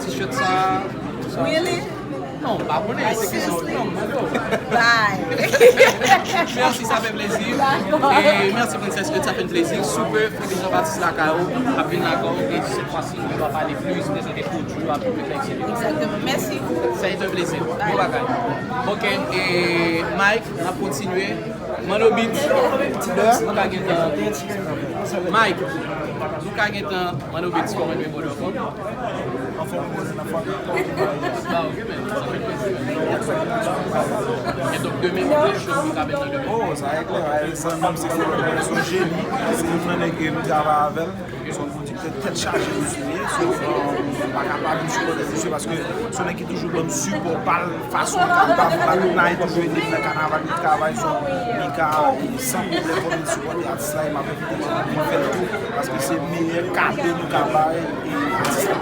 T-shirt sa, sa. Really? Non, m pa konnen, se kesyon non, m mande w. Bye. Mèsi, sa fè plezi. Dakò. E mèsi, Princess Earth, sa fè n plezi. Super, Freddy Jean-Baptiste lakay ou, ap vin lakay ou, e sèt fwa si nou va pale plis, prezante pwodui yo a piblik la, et cetera. Exactement. Mèsi. Ça a été un plaisir. Bye. Bon bagay. Ok, e Mike, n ap kontinye. Manno Beats, nou ka gentan. Mike, nou ka gentan. Manno Beats, kòman nou ye, brother? Anfòm, brother, nan fòm. Ba, ok, man. Sa fè plezi, man. E donk, demen, nou te show pou Mikaben nan demen. Oh, sa e klè, Aelson menm se kolonèl, se yon jeni, se youn nan nèg ke m travay avè l. Se yon pwodiktè tèt chaje misye ye, so, um, m pa ka pa vin sipòte misye paske se yon nèg ki toujou ban m sipò pa l, fason l kapab, bagay toujou ede m nan kanaval, nou travay sou Mika, e san pwoblèm pou vin sipòte atis la, e m ap envite moun vin fè l tou, paske se meyè kado nou ka bay, e atis la.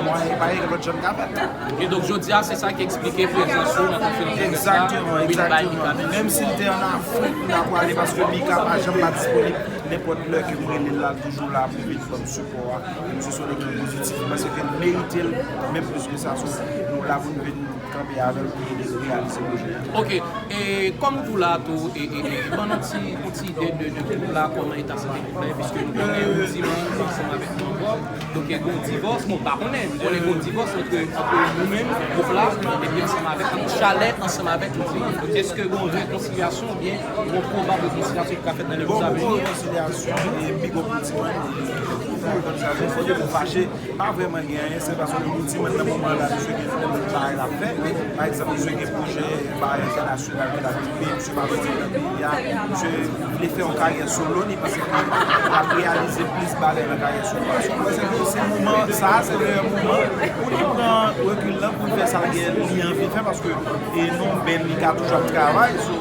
Mwen, e pa gen lòt jan m ka fè l. E donk, jodi a, se sa ki eksplike prezans ou nan konferans de près la, egzakteman, egzakteman. Menm si l te ann Afrik, m ta pwale paske Mika pa janm pa disponib. Nenpòt lè ke m rele l la, l toujou la pou vin ban m sipò a. E misye se yon nèg ki pozitif, m panse ke l merite l, menm plis ke sa, so, nou la pou n vin kanpe avè l pou ede l reyalize pwojè a. Ok, e kòm ou tou la tou, e, e, e, ban nou ti, yon ti ide de, de gwoup la, kòman eta sante gwoup la, piske nou konnen yon ti manm ansanm avèk yon manm. Donk, gen yon divòs, bon, m pa konnen, m konnen gen yon divòs ant, ant nou menm, gwoup la, epi ansanm avèk, ant Chalè, ansanm avèk yon ti manm. Donk, èske gen yon rekonsilyasyon oubyen yon pwobab rekonsilyasyon ki ka fèt nan lè ki ap vini? Bon, bon, rekonsilyasyon, e big up pou ti manm, e pou rekonsilyasyon, fò ke nou fache, pa vrèman gen anyen, se paske nou ti manm nan moman la, misye gen anpil bagay l ap fè. Pa egzanp, misye gen pwojè bagay entènasyonal ke l ap tripe, misye pa konnen nan peyi a, misye vle fè yon karyè solo, li panse ke l ap reyalize plis bagay nan karyè solo a. So, mwen panse ke se moman sa a, se meyè moman pou li pran rekil lan, pou l fè sa l gen, li anvi fè, paske e non, ben, li ka toujou ap travay, so,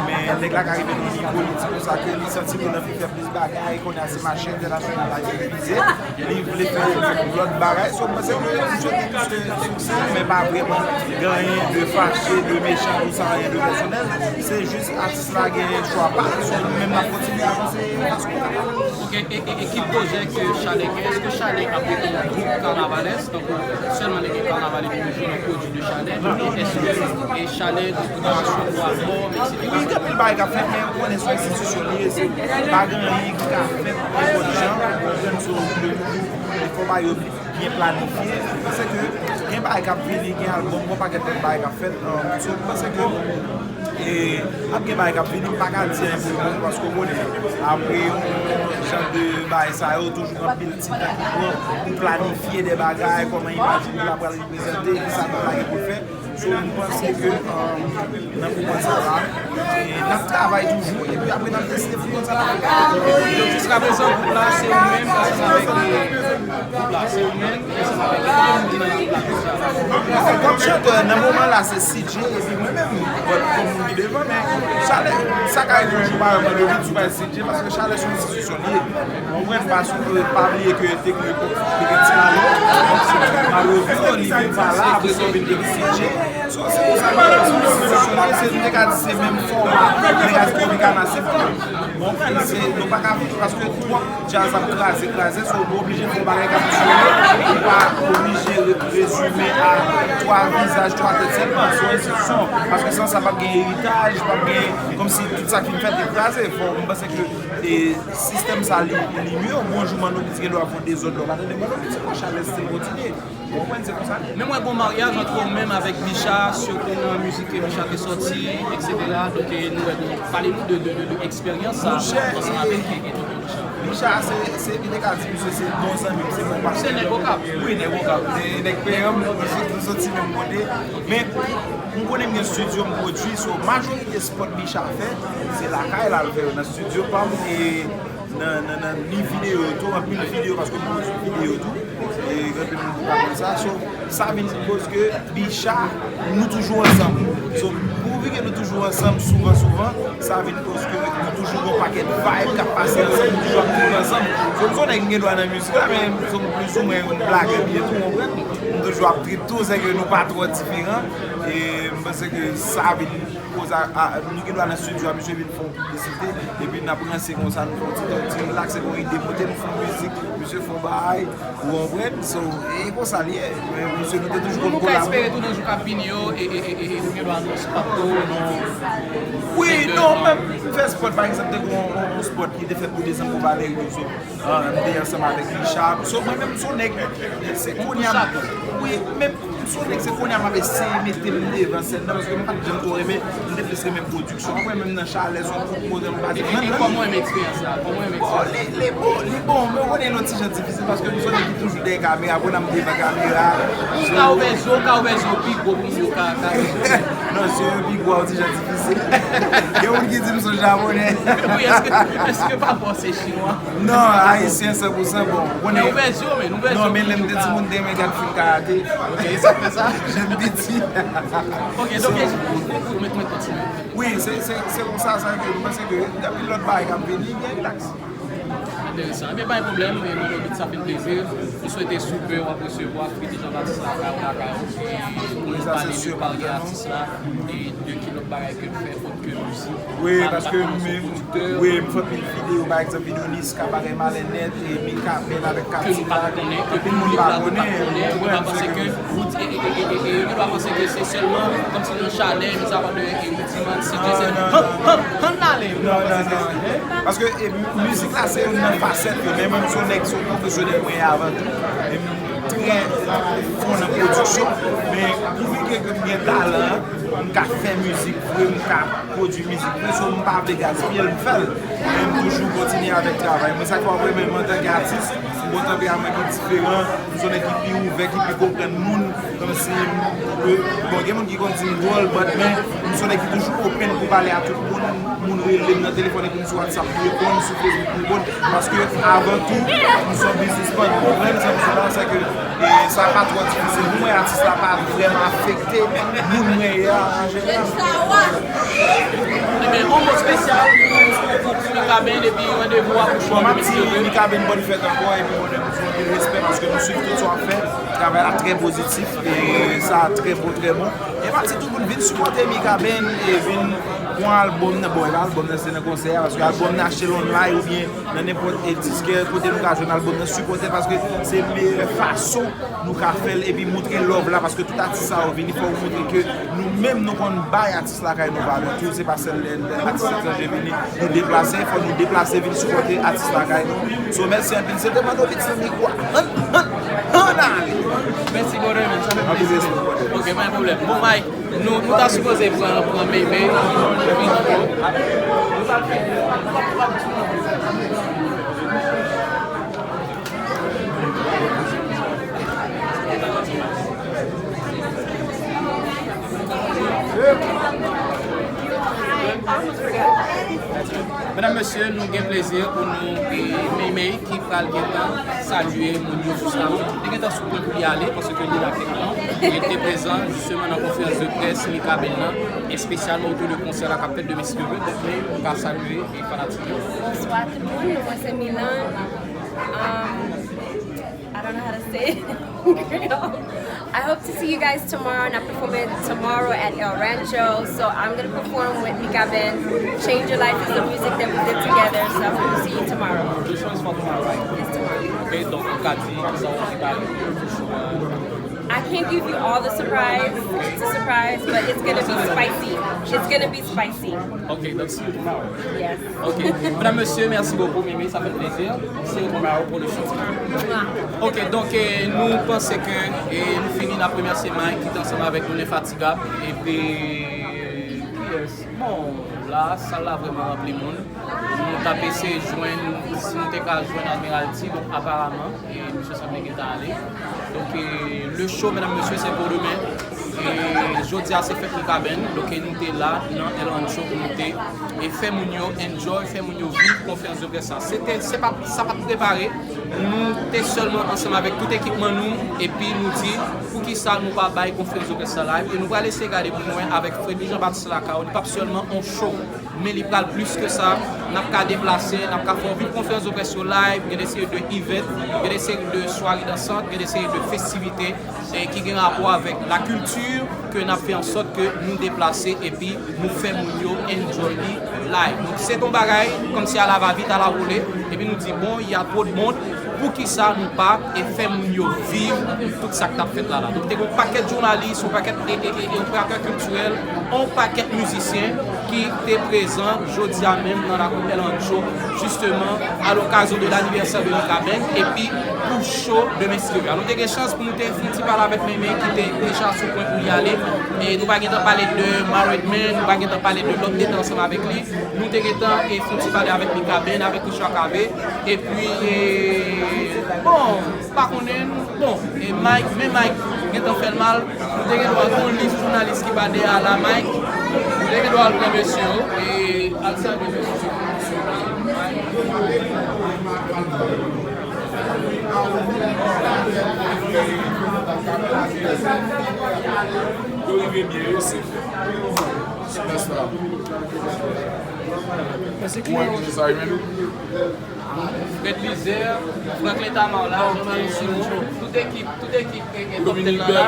men nèg la ka rive nan nivo, li di konsa ke li santi ke l anvi fè plis bagay, kounye a se mache entènasyonal la ki vize, li vle fè lòt bagay. So, mwen panse ke m swete misye siksè, men pa vrèman gen anyen de fache, de mechan, tout sa, anyen de pèsonèl. Se jis atis la gen chwa pa l, so, nou menm n ap kontinye avanse fason nou kapab. Ok, e, e, e ki pwojè ke Chalè gen? Èske Chalè ap rete yon gwoup kanavalès, tankou sèlman nèg gen kanaval epi nou jwenn yon pwodui de Chalè? Èske, e, Chalè gen preparasyon pou albòm, etsetera? Wi, gen anpil bagay k ap fèt, men ou konnen se yon enstitisyon li ye, se pa gen anyen ki ka fèt nenpòt jan, ou konprann, so, Yo toujou, e fò bagay yo byen planifye. Mwen panse ke gen bagay k ap vini, gen albòm, gen yon pakèt lòt bagay k ap fèt. Um, so, mwen panse ke e, ap gen bagay k ap vini, m pa ka di anyen pou le moman, paske w konnen, apre yon jan de bagay sa yo, toujou gen anpil ti tan ki pran pou planifye de bagay, kòman imaj ou la pral reprezante, kisa nou la gen pou l fè. So, m panse ke, um, nan moman sa la, e, n ap travay toujou, epi apre n ap deside pou konn sa n ap fè. Donk, jiska prezan, gwoup la, se ou menm, ansanm avèk, e, gwoup la, se ou menm, ansanm avèk ki moun ki nan la plak? Kòm chantè, nan moman la, se C J, epi mwen menm, but kòm moun ki devan, men chalè, sa ka rive yon jou, pa egzanp, yo vin sou baz C J, paske chalè se yon enstitisyon li ye. Ou konprann? Pa bliye ke Tekno Epòk te gen Ti Malo, Ti Malo vin, li vin pa la, apre sa yo vin te gen C J. So, se pou sa ke se, se, se, se, nou te ka di se menm fòma, nèg a di Tropicana se fòma. Ou konprann? Se, nou pa ka, paske twòp djaz ap kraze, kraze, so, nou oblije fè yon bagay k ap dire, ou pa oblije re-, rezime a twa vizaj, twa tèt sèlman, se yon enstitisyon, paske san sa p ap gen eritaj, p ap gen, kòmsi tout sa ki fin fèt te kraze, fò, m panse ke, e, sistèm sa li, li mye, yon bon jou Manno Beats gen dwa fè yon dezòd, lè w pa tande Manno Beats ankò, chalè still kontinye. Ou konprann, se konsa. Men mwen gen yon maryaj ant ou menm avèk Bicha, sitou nan mizik ke Bicha te sòti, etsetera. Donk, e, nou wè, bon, pale nou de, de, de, de eksperyans sa, ansanm avèk, e, e, tonton Bicha. Bicha, se, se, li te ka di, misye se bon zanmi m, se bon patnè. Se nèg Okap. Wi, nèg Okap. Se nèg peyan m, nou sot-, nou soti menm kote. Men, m konnen m gen estidyo m pwodui, so, majorite spot Bicha fè, se lakay la l fè yo, nan estidyo pa m, e nan, nan, nan ni videyo tou, anpil videyo, paske m pwodui videyo tou, e gen anpil moun ki pa konn sa. So, sa vin koz ke Bicha, nou toujou ansanm. So, pouvi ke nou toujou ansanm souvan, souvan, sa vin koz ke nou toujou gon pakèt vibe k ap pase ansanm, nou toujou ap viv ansanm. So, m se yon nèg m gen dwa nan mizik la, men m se yon plizoumwen yon blagè m ye tou, w konprann? M toujou ap trip tou, se ke nou pa twò diferan, e m panse ke sa vin koz a, a, nou gen dwa nan estidyo a, misye vin fè yon piblisite, epi n ap ranse konsa, nou fè yon ti tan, ti relakse, gon ide pote, nou fè yon mizik, misye fè yon bagay, ou konprann? So, e konsa l ye. Men misye, nou te toujou konn kolabo. Nou ka espere tou nan jou k ap vini yo, e, e, e, e, e, nou gen dwa anonse spot tou, non? Wi, non, menm fè spot, pa egzanp, te gon yon, yon spot ki te fèt pou desanm pou Valerio, so, ah, m te ansanm avèk Richard. So, mwen menm, m se yon nèg, se kounye a, wi, men m se yon nèg, se kounye a m ap eseye mete m devan sèn nan, paske m pa t janm twò renmen, m te plis renmen pwodiksyon. Apre, menm nan chalè, se yon kout kote m pase. E, e, e kòman w renmen eksperyans la? Kòman w renmen eksperyans la? Bon, li, li bon, li bon, men w konnen l yon ti jan difisil, paske m se yon nèg ki toujou dèyè kamera, kounye a m devan kamera. Ou ka ouvè zye w, ou ka ouvè zye w pi gwo pou moun yo ka, ka. Non, zye yo pi gwo a, yon ti jan difisil. Gen moun ki di m se yon japonè. Wi, èske, èske papa w se chinwa? Non, ayisyen san pou san, bon, ou konnen. Men ouvè zye w, men, ouvè zye w. Non, men lè m te timoun, m te renmen gad fim karate. Ok, se pou sa. Jan m piti. Ok, donk, e, pou, pou, pou, mèt, mèt kontinye. Wi, se, se, se konsa, sa ke m panse ke gen anpil lòt bagay k ap vini, byen rilaks. Enteresan. Ebyen, pa gen pwoblèm, men Manno Beats, sa fè n plezi. Nou swete sou ke w ap resevwa Fridi Jean Baptiste lakay ou, lakay ou, e pou nou pale de karyè atis la, e de ki lòt bagay ke l fè, ot ke mizik. Wi, paske m, wi, m fè anpil videyo, pa egzanp, videyo Niska, bagay Malè Nèt, e Mikaben avèk Katina, anpil moun pa konnen, ou konprann, se ke, e, e, e, e, e, yo gen dwa panse ke se sèlman kòmsi nan chalè, nou sa pale de, e, Rudiman, se de, se, han, han, han n ale, yo gen dwa panse se, paske, e, mizik la se youn nan fasèt yo, men mwen m se yon nèg, se yon pwofesyonèl mwen ye avan tou. E m trè fò nan pwodiksyon, men pouvi ke m gen talan an, m ka fè mizik vre, m ka pwodui mizik vre, so m pa vle gaspiye l, m fè l. Men m toujou kontinye avèk travay mwen. Sa k fè w ap wè menm antanke atis, m gon tanperament ki diferan, m se yon nèg ki pi ouvè, ki pi konprann moun, kòmsi, bon, gen moun ki konn di m dwòl, but men m se yon nèg ki toujou open pou pale a tout moun, moun rele m nan telefòn epi m sou WhatsApp m reponn, sou Facebook m reponn, paske avan tou, m se yon biznismann, ou konprann sa m di la, se ke, e, sa pa twò difisil pou mwen, atis la pa vrèman afekte moun mwen ye a an jeneral. Ebyen, yon mo espesyal pou, pou, pou Mikaben epi randevou a pou show. Bon, m ap di Mikaben bòn fèt ankò, epi bon, nou fè anpil respè paske nou swiv tout sa w ap fè, travay la trè pozitif, e sa trè bon, trè bon. E m ap di tout moun vin sipòte Mikaben, e vin Pran albòm nan, bon, e pa albòm nan, se nan konsè a, paske albòm nan achte l online oubyen nan nenpòt e diskè, kote nou ka jwenn albòm nan, sipòte l, paske se meyè fason nou ka fè l epi montre love la, paske tout atis sa yo vini, fò yo montre ke nou menm nou konn bay atis lakay nou valè tou, se pa sèl lè atis etranje vini, nou deplase, fò nou deplase vin sipòte atis lakay nou. So, mèsi anpil, se te Mano Beats nan mikwo a. Ann, ann, ann ale! Mèsi, brother, man, sa fè plezi. Ok, pa gen pwoblèm. Bon, Mike, nou, nou ta sipoze pran, pran Meme. Medam, mesye, nou gen plezi pou nou, e, Meme ki pral gentan salye moun yo jis avan. Li te gentan sou pwen pou li ale, paske li la kèk tan. Li te prezan, jisteman, nan konferans de près Mikaben nan, espesyalman otou de konsè la k ap fèt demen si Dye vle. Donk, nou ka salye e fanatik yo. Bonswa tout moun, mwen se Milan. Um, I don't know how to say it in Creole. I hope to see you guys tomorrow, and I'm performing tomorrow at El Rancho. So I'm gonna perform with Mikaben. Change Your Life is the music that we did together. So I hope to see you tomorrow. Ke chans pa tomorrow, right? It's tomorrow. Ok, donk, ou ka di, sa w prepare pou show a? I can't give you all the surprise. It's a surprise, but it's gonna be spicy. It's gonna be spicy. Ok, donk, see you tomorrow. Yes. Ok. Medam, mesye, mèsi bokou, Mimi, sa fè plezi. See you tomorrow pou le show. Mwa. Ok, donk, eh, nou panse ke, eh, nou fini, n ap remèsye Mike ki te ansanm avèk nou, Lenfatigab. Epi, kiyès? Bon, la, sal la vrèman ranpli moun. Nou t ap eseye jwenn, si nou te ka jwenn Admiralty, donk, aparaman, e misye sanble gentan ale. Donk, eh, le show, medam, mesye, se pou demen. E jodi a se fèt Mikaben, donk nou te la nan El Rancho pou nou te e fè moun yo enjoy, fè moun yo viv konferans de près la. Se te, se pa, sa pa t prepare. Nou te sèlman ansanm avèk tout ekipman nou, epi nou di, poukisa nou pa bay konferans de près la live? E nou pral eseye gade pou nou wè avèk Fredly Jean Baptiste Lacao, li p ap sèlman on show, men li pral plis ke sa. N ap ka deplase, n ap ka fè w viv konferans de près yo live, gen de seri de event, gen de seri de sware dansant, gen de seri de festivite, e ki gen rapò avèk lakilti, ke n ap fè an sòt ke nou deplase epi nou fè moun yo enjoy li live. Donk, se t on bagay kòmsi à la va vite, à la volée, epi nou di, bon, il y a trop de monde, poukisa nou pa e fè moun yo viv tout sa k t ap fèt la la? Donk, te gen yon pakèt jounalis, yon pakèt e, e, e, e operatè kiltirèl, yon pakèt mizisyen ki te prezan jodi a menm nan lakou El Rancho, jisteman, à l'occasion de l'anniversaire de Mikaben, epi pou show demen si Dye vle. Nou te gen chans pou nou te fè yon ti pale avèk Meme ki te deja sou pwen pou li ale. E nou pa gentan pale de Maredman, nou pa gentan pale de lòt ki te ansanm avèk li. Nou te gentan e fè yon ti pale avèk Mikaben, avèk Richard Cavé. Epi, e, bon, pa konnen, bon, e Mike, men Mike gentan fè l mal. Nou te gen dwa gen yon lis jounalis ki pa dèyè a la, Mike. Nou te gen dwa al pran mesye yo, e al salye mesye yo. Yo rive byen, yo se. Superstar. Mwen, mwen, sa, menm. Fred Lizère, Franklin Tamar la, Jean-Marie Simon, tout ekip, tout ekip e, e Top Ten nan la.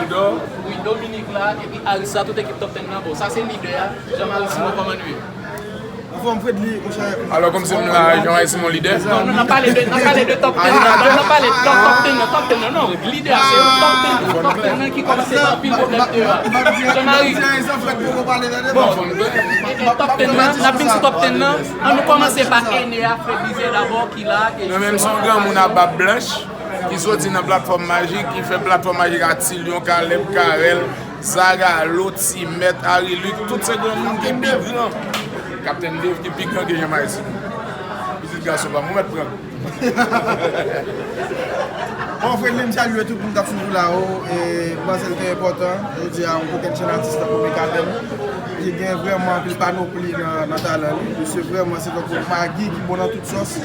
Wi, Dominique la, epi Arissa, tout ekip Top Ten nan. Bon, sa se lidè a, Jean-Marie Simon, kòman nou ye? Anfòm, Fredly, monchè. Alò, kòmsi m la, Jean-Marie Simon lidè? Non, non, n ap pale de, n ap pale de Top Ten nan, n ap pale de Top, Top Ten nan, Top Ten nan, non, lidè a, se Top Ten nan, Top Ten nan ki kòmanse fè anpil pwoblèm deyò a. Jean-Marie. Bon, e, e Top Ten nan, n ap vin sou Top Ten nan. An nou kòmanse pa Ene a, Fred Lizère dabò, ki la, e... Mwen menm se yon granmoun a bab blanch, ki soti nan Platfòm Majik, ki fè Platfòm Majik a Ti Lyon, Kalèb, Karèl, Zagalo, Ti Mèt, Ari Luc, tout se granmoun ki pi gran. Kaptenn Dave ki pi gran ke Jean Marie Simon. Pitit gason pa m, ou mèt pran. Bon, Fredly, m salye tout moun k ap swiv ou la o. E m panse l te enpòtan. Jodi a, yon kokenn chenn atis tankou Mikaben, ki gen vrèman anpil panopli nan, nan talan li. Misye vrèman se tankou magi ki bon nan tout sòs.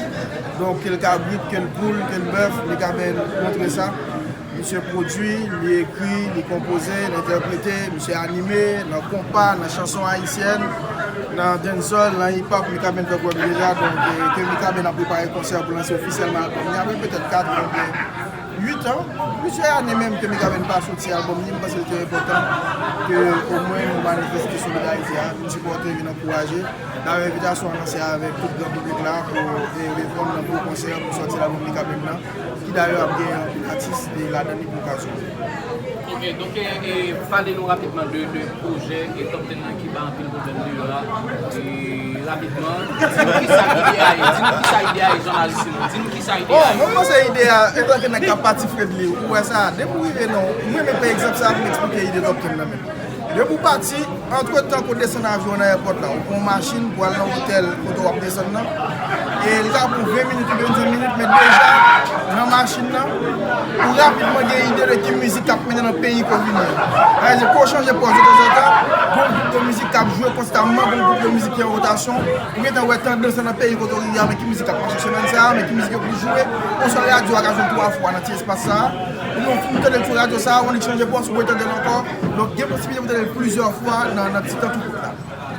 Donk, ke l kabrit, ke l poul, ke l bèf, Mikaben montre sa. Misye pwodui, li ekri, li konpoze, li entèprete, misye anime, nan konpa, nan chanson ayisyèn, nan dancehall, nan hip hop, Mikaben fè pwòp li deja, donk, e, ke Mikaben ap prepare konsè pou lanse ofisyèlman albòm li apre petèt kat an oubyen uit an, plizyè ane menm ke Mikaben pa soti albòm li, m panse l te enpòtan ke omwen nou manifeste solidarite a, vin sipòte, vin ankouraje. Dayè, envitasyon an lanse avèk tout gran piblik la pou, e, reponn nan gwo konsè pou sòti albòm Mikaben nan, ki dayè ap gen anpil atis, e, ladan li pou okazyon. Ok, donk, e, e, pale nou rapidman de, de pwojè e Top Ten nan ki ba anpil pwoblèm deyò a. E, rapidman, di nou kisa ide a ye, di nou kisa ide a ye, Jean Marie Simon, di nou kisa ide a ye. Bon, mwen panse ide a, antanke nèg k ap pati Fredly, ou wè sa, depi w rive non, mwen menm pran egzanp sa pou m eksplike ide Top Ten nan menm. Depi w pati, antretan ke w desann avyon nan èpòt la, ou pran yon machin pou al nan otèl kote w ap desann nan. E li ka pran ven minit oubyen ven minit, men deja nan machin nan, ou rapidman gen ide de ki mizik k ap mennen nan peyi ke w vini an. Sa vle di, ke w chanje pòz detanzantan, gon gwoup de mizik k ap jwe konstamman, gon gwoup de mizik ki an wotasyon, ou gentan wè tandans lan nan peyi kote w rive a, men ki mizik k ap mache semèn sa a, men ki mizik yo pou jwe, yon sèl radyo a ka jwenn twa fwa nan ti espas sa a, ou gen yon fim tande l sou radyo sa a, ou annik chanje pòz, ou retande l ankò, donk gen posiblite pou tande l plizyè fwa nan, nan ti tan tou kout la.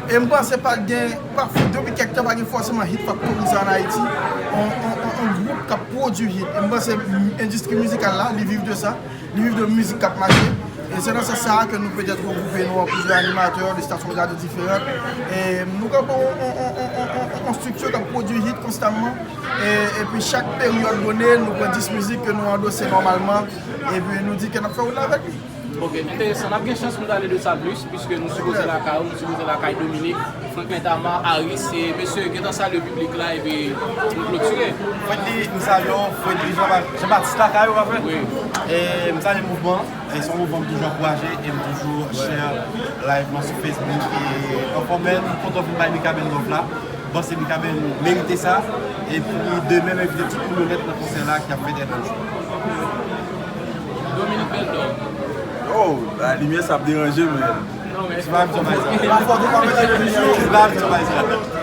E m panse pa t gen, pa, depi kèk tan, pa gen fòseman hit faktori sa ann Ayiti. On, on, on, on gwoup k ap pwodui hit. E m panse endistri mizikal la, li viv de sa. Li viv de mizik k ap mache. E se nan sans sa a ke nou petèt regwoupe nou an plizyè animatè de stasyon radyo diferan. E nou kanpe on, on, on, on, on, on, on estrikti k ap pwodui hit konstamman. E, epi chak peryòd done, nou pran dis mizik ke nou andose nòmalman. Epi nou di ke n ap fè wout la avèk li. Ok, enteresan. N ap gen chans pou n pale de sa plis, piske nou sipoze lakay ou, nou sipoze lakay Dominique, Franklin Thamar, Aris, e mesye, gentan salye piblik la, epi nou klotire. Fredly, nou salye w, Fredly Jean, Jean Baptiste lakay ou, pa vre? Wi. E m salye mouvman an, e se yon mouvman m toujou ankouraje, e m toujou share live mwen sou Facebook, e anfòmèl, m kontan vin bay Mikaben love la. M panse Mikaben merite sa. Epi demen, m envite tout moun yo nèt nan konsè la ki ap fèt Èl Rancho. Dominique Beldor. Oh, la limyè sa ap deranje, men. Non, men. Ti pa vin bay sa. Ti pa vin bay sa.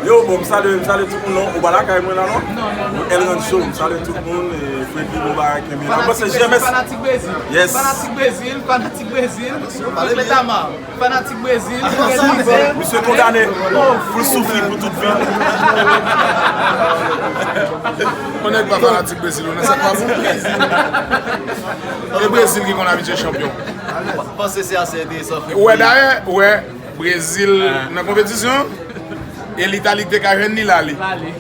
Yo, bon, m salye, m salye tout moun, non. Ou pa lakay mwen la, non? Non, non, non. Èl Rancho, m salye tout moun, e Fredly, bon bagay, kenbe la. M panse G M S. Fanatik Brezil. Yes. Fanatik Brezil, fanatik Brezil. Franklin Thamar. Fanatik Brezil, Brezil. Misye kondane pou l soufri pou tout vi. Yon nèg pa fanatik Brezil, ou nan sa k pa bon. E Brezil ki konn abitye chanpyon. Panse se ase enteresan. Ou wè dayè, ou wè Brezil nan konpetisyon, e Litali ki te ka jwenn li, l ale.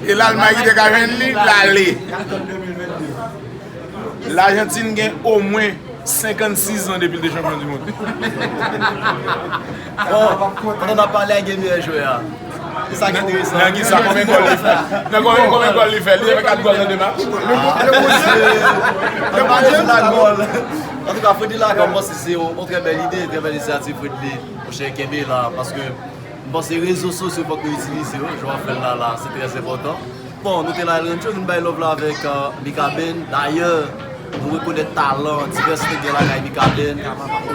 E Lalmay ki te ka jwenn li, l ale. Lajantin gen omwen senkannsis zan depi l te chanpyon di mond. Bon, pandan n ap pale a, gen meyè jwè a. Se sa ki enteresan. Nan ki sa, konbyen gòl li fè? Nan konbyen, konbyen gòl li fè? Li fè kat gòl nan de match. Antouka, Fredly lakay, m panse se yon, yon trè bèl ide, trè bèl inisyativ Fredly. Monchè, kenbe la, paske m panse rezo sosyo fòk nou itilize yo, jan w ap fè l la, la, se trè enpòtan. Bon, nou te la, Èl Rancho, nou bay love la avèk, euh, Mikaben. Dayè, nou rekonèt talan divès nèg gen lakay Mikaben.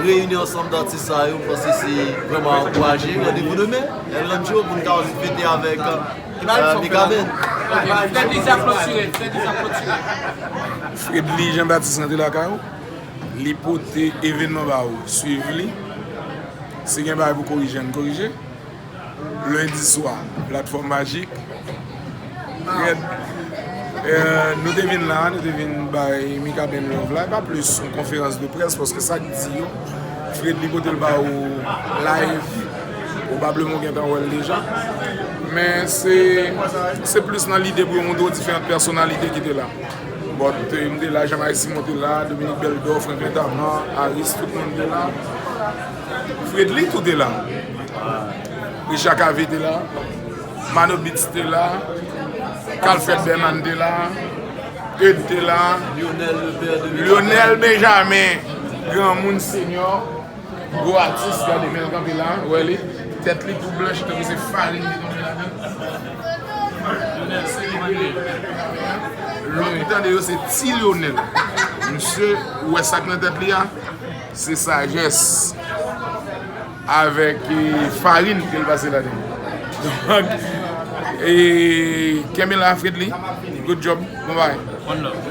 Reyini ansanm de atis sa yo, m panse se vrèman ankouraje. Randevou demen, Èl Rancho, pou n ka vin fete avèk, euh, Mikaben. Fredly Jean Baptiste. Fredly Jean Baptiste rantre lakay ou, li pote evènman ba ou, swiv li. Si gen bagay pou korije, ann korije. Lendi swa, Platfòm Majik. Rèd. Eh, nou te vin la, nou te vin bay Mikaben love la. E pa plis yon konferans de près, paske sa k di yo, Fredly pote l ba ou live, pwobableman w gentan wè l deja. Men se, se plis nan lide pou yo montre w diferan pèsonalite ki te la. But, eh, m te la, Jean Marie Simon te la, Dominique Beldor, Franklin Thamar, Aris, tout moun te la. Fredly tou te la. Richard Cavé te la. Mano Beats te la. Calfred Berman te la. Eud te la. Lionel Benjamin, granmoun senior. Gwo atis, gade men l kanpe la, ou wè li, tèt li tou blanch tankou se farin ki tonbe ladan. Lòt ou tande yo se Ti Lionel. Misye, ou wè sa k nan tèt li a, se sajès avèk, eh, farin ke l pase ladan. Donk, eh, kenbe la, Fredly. Good job. Bon bagay. One love.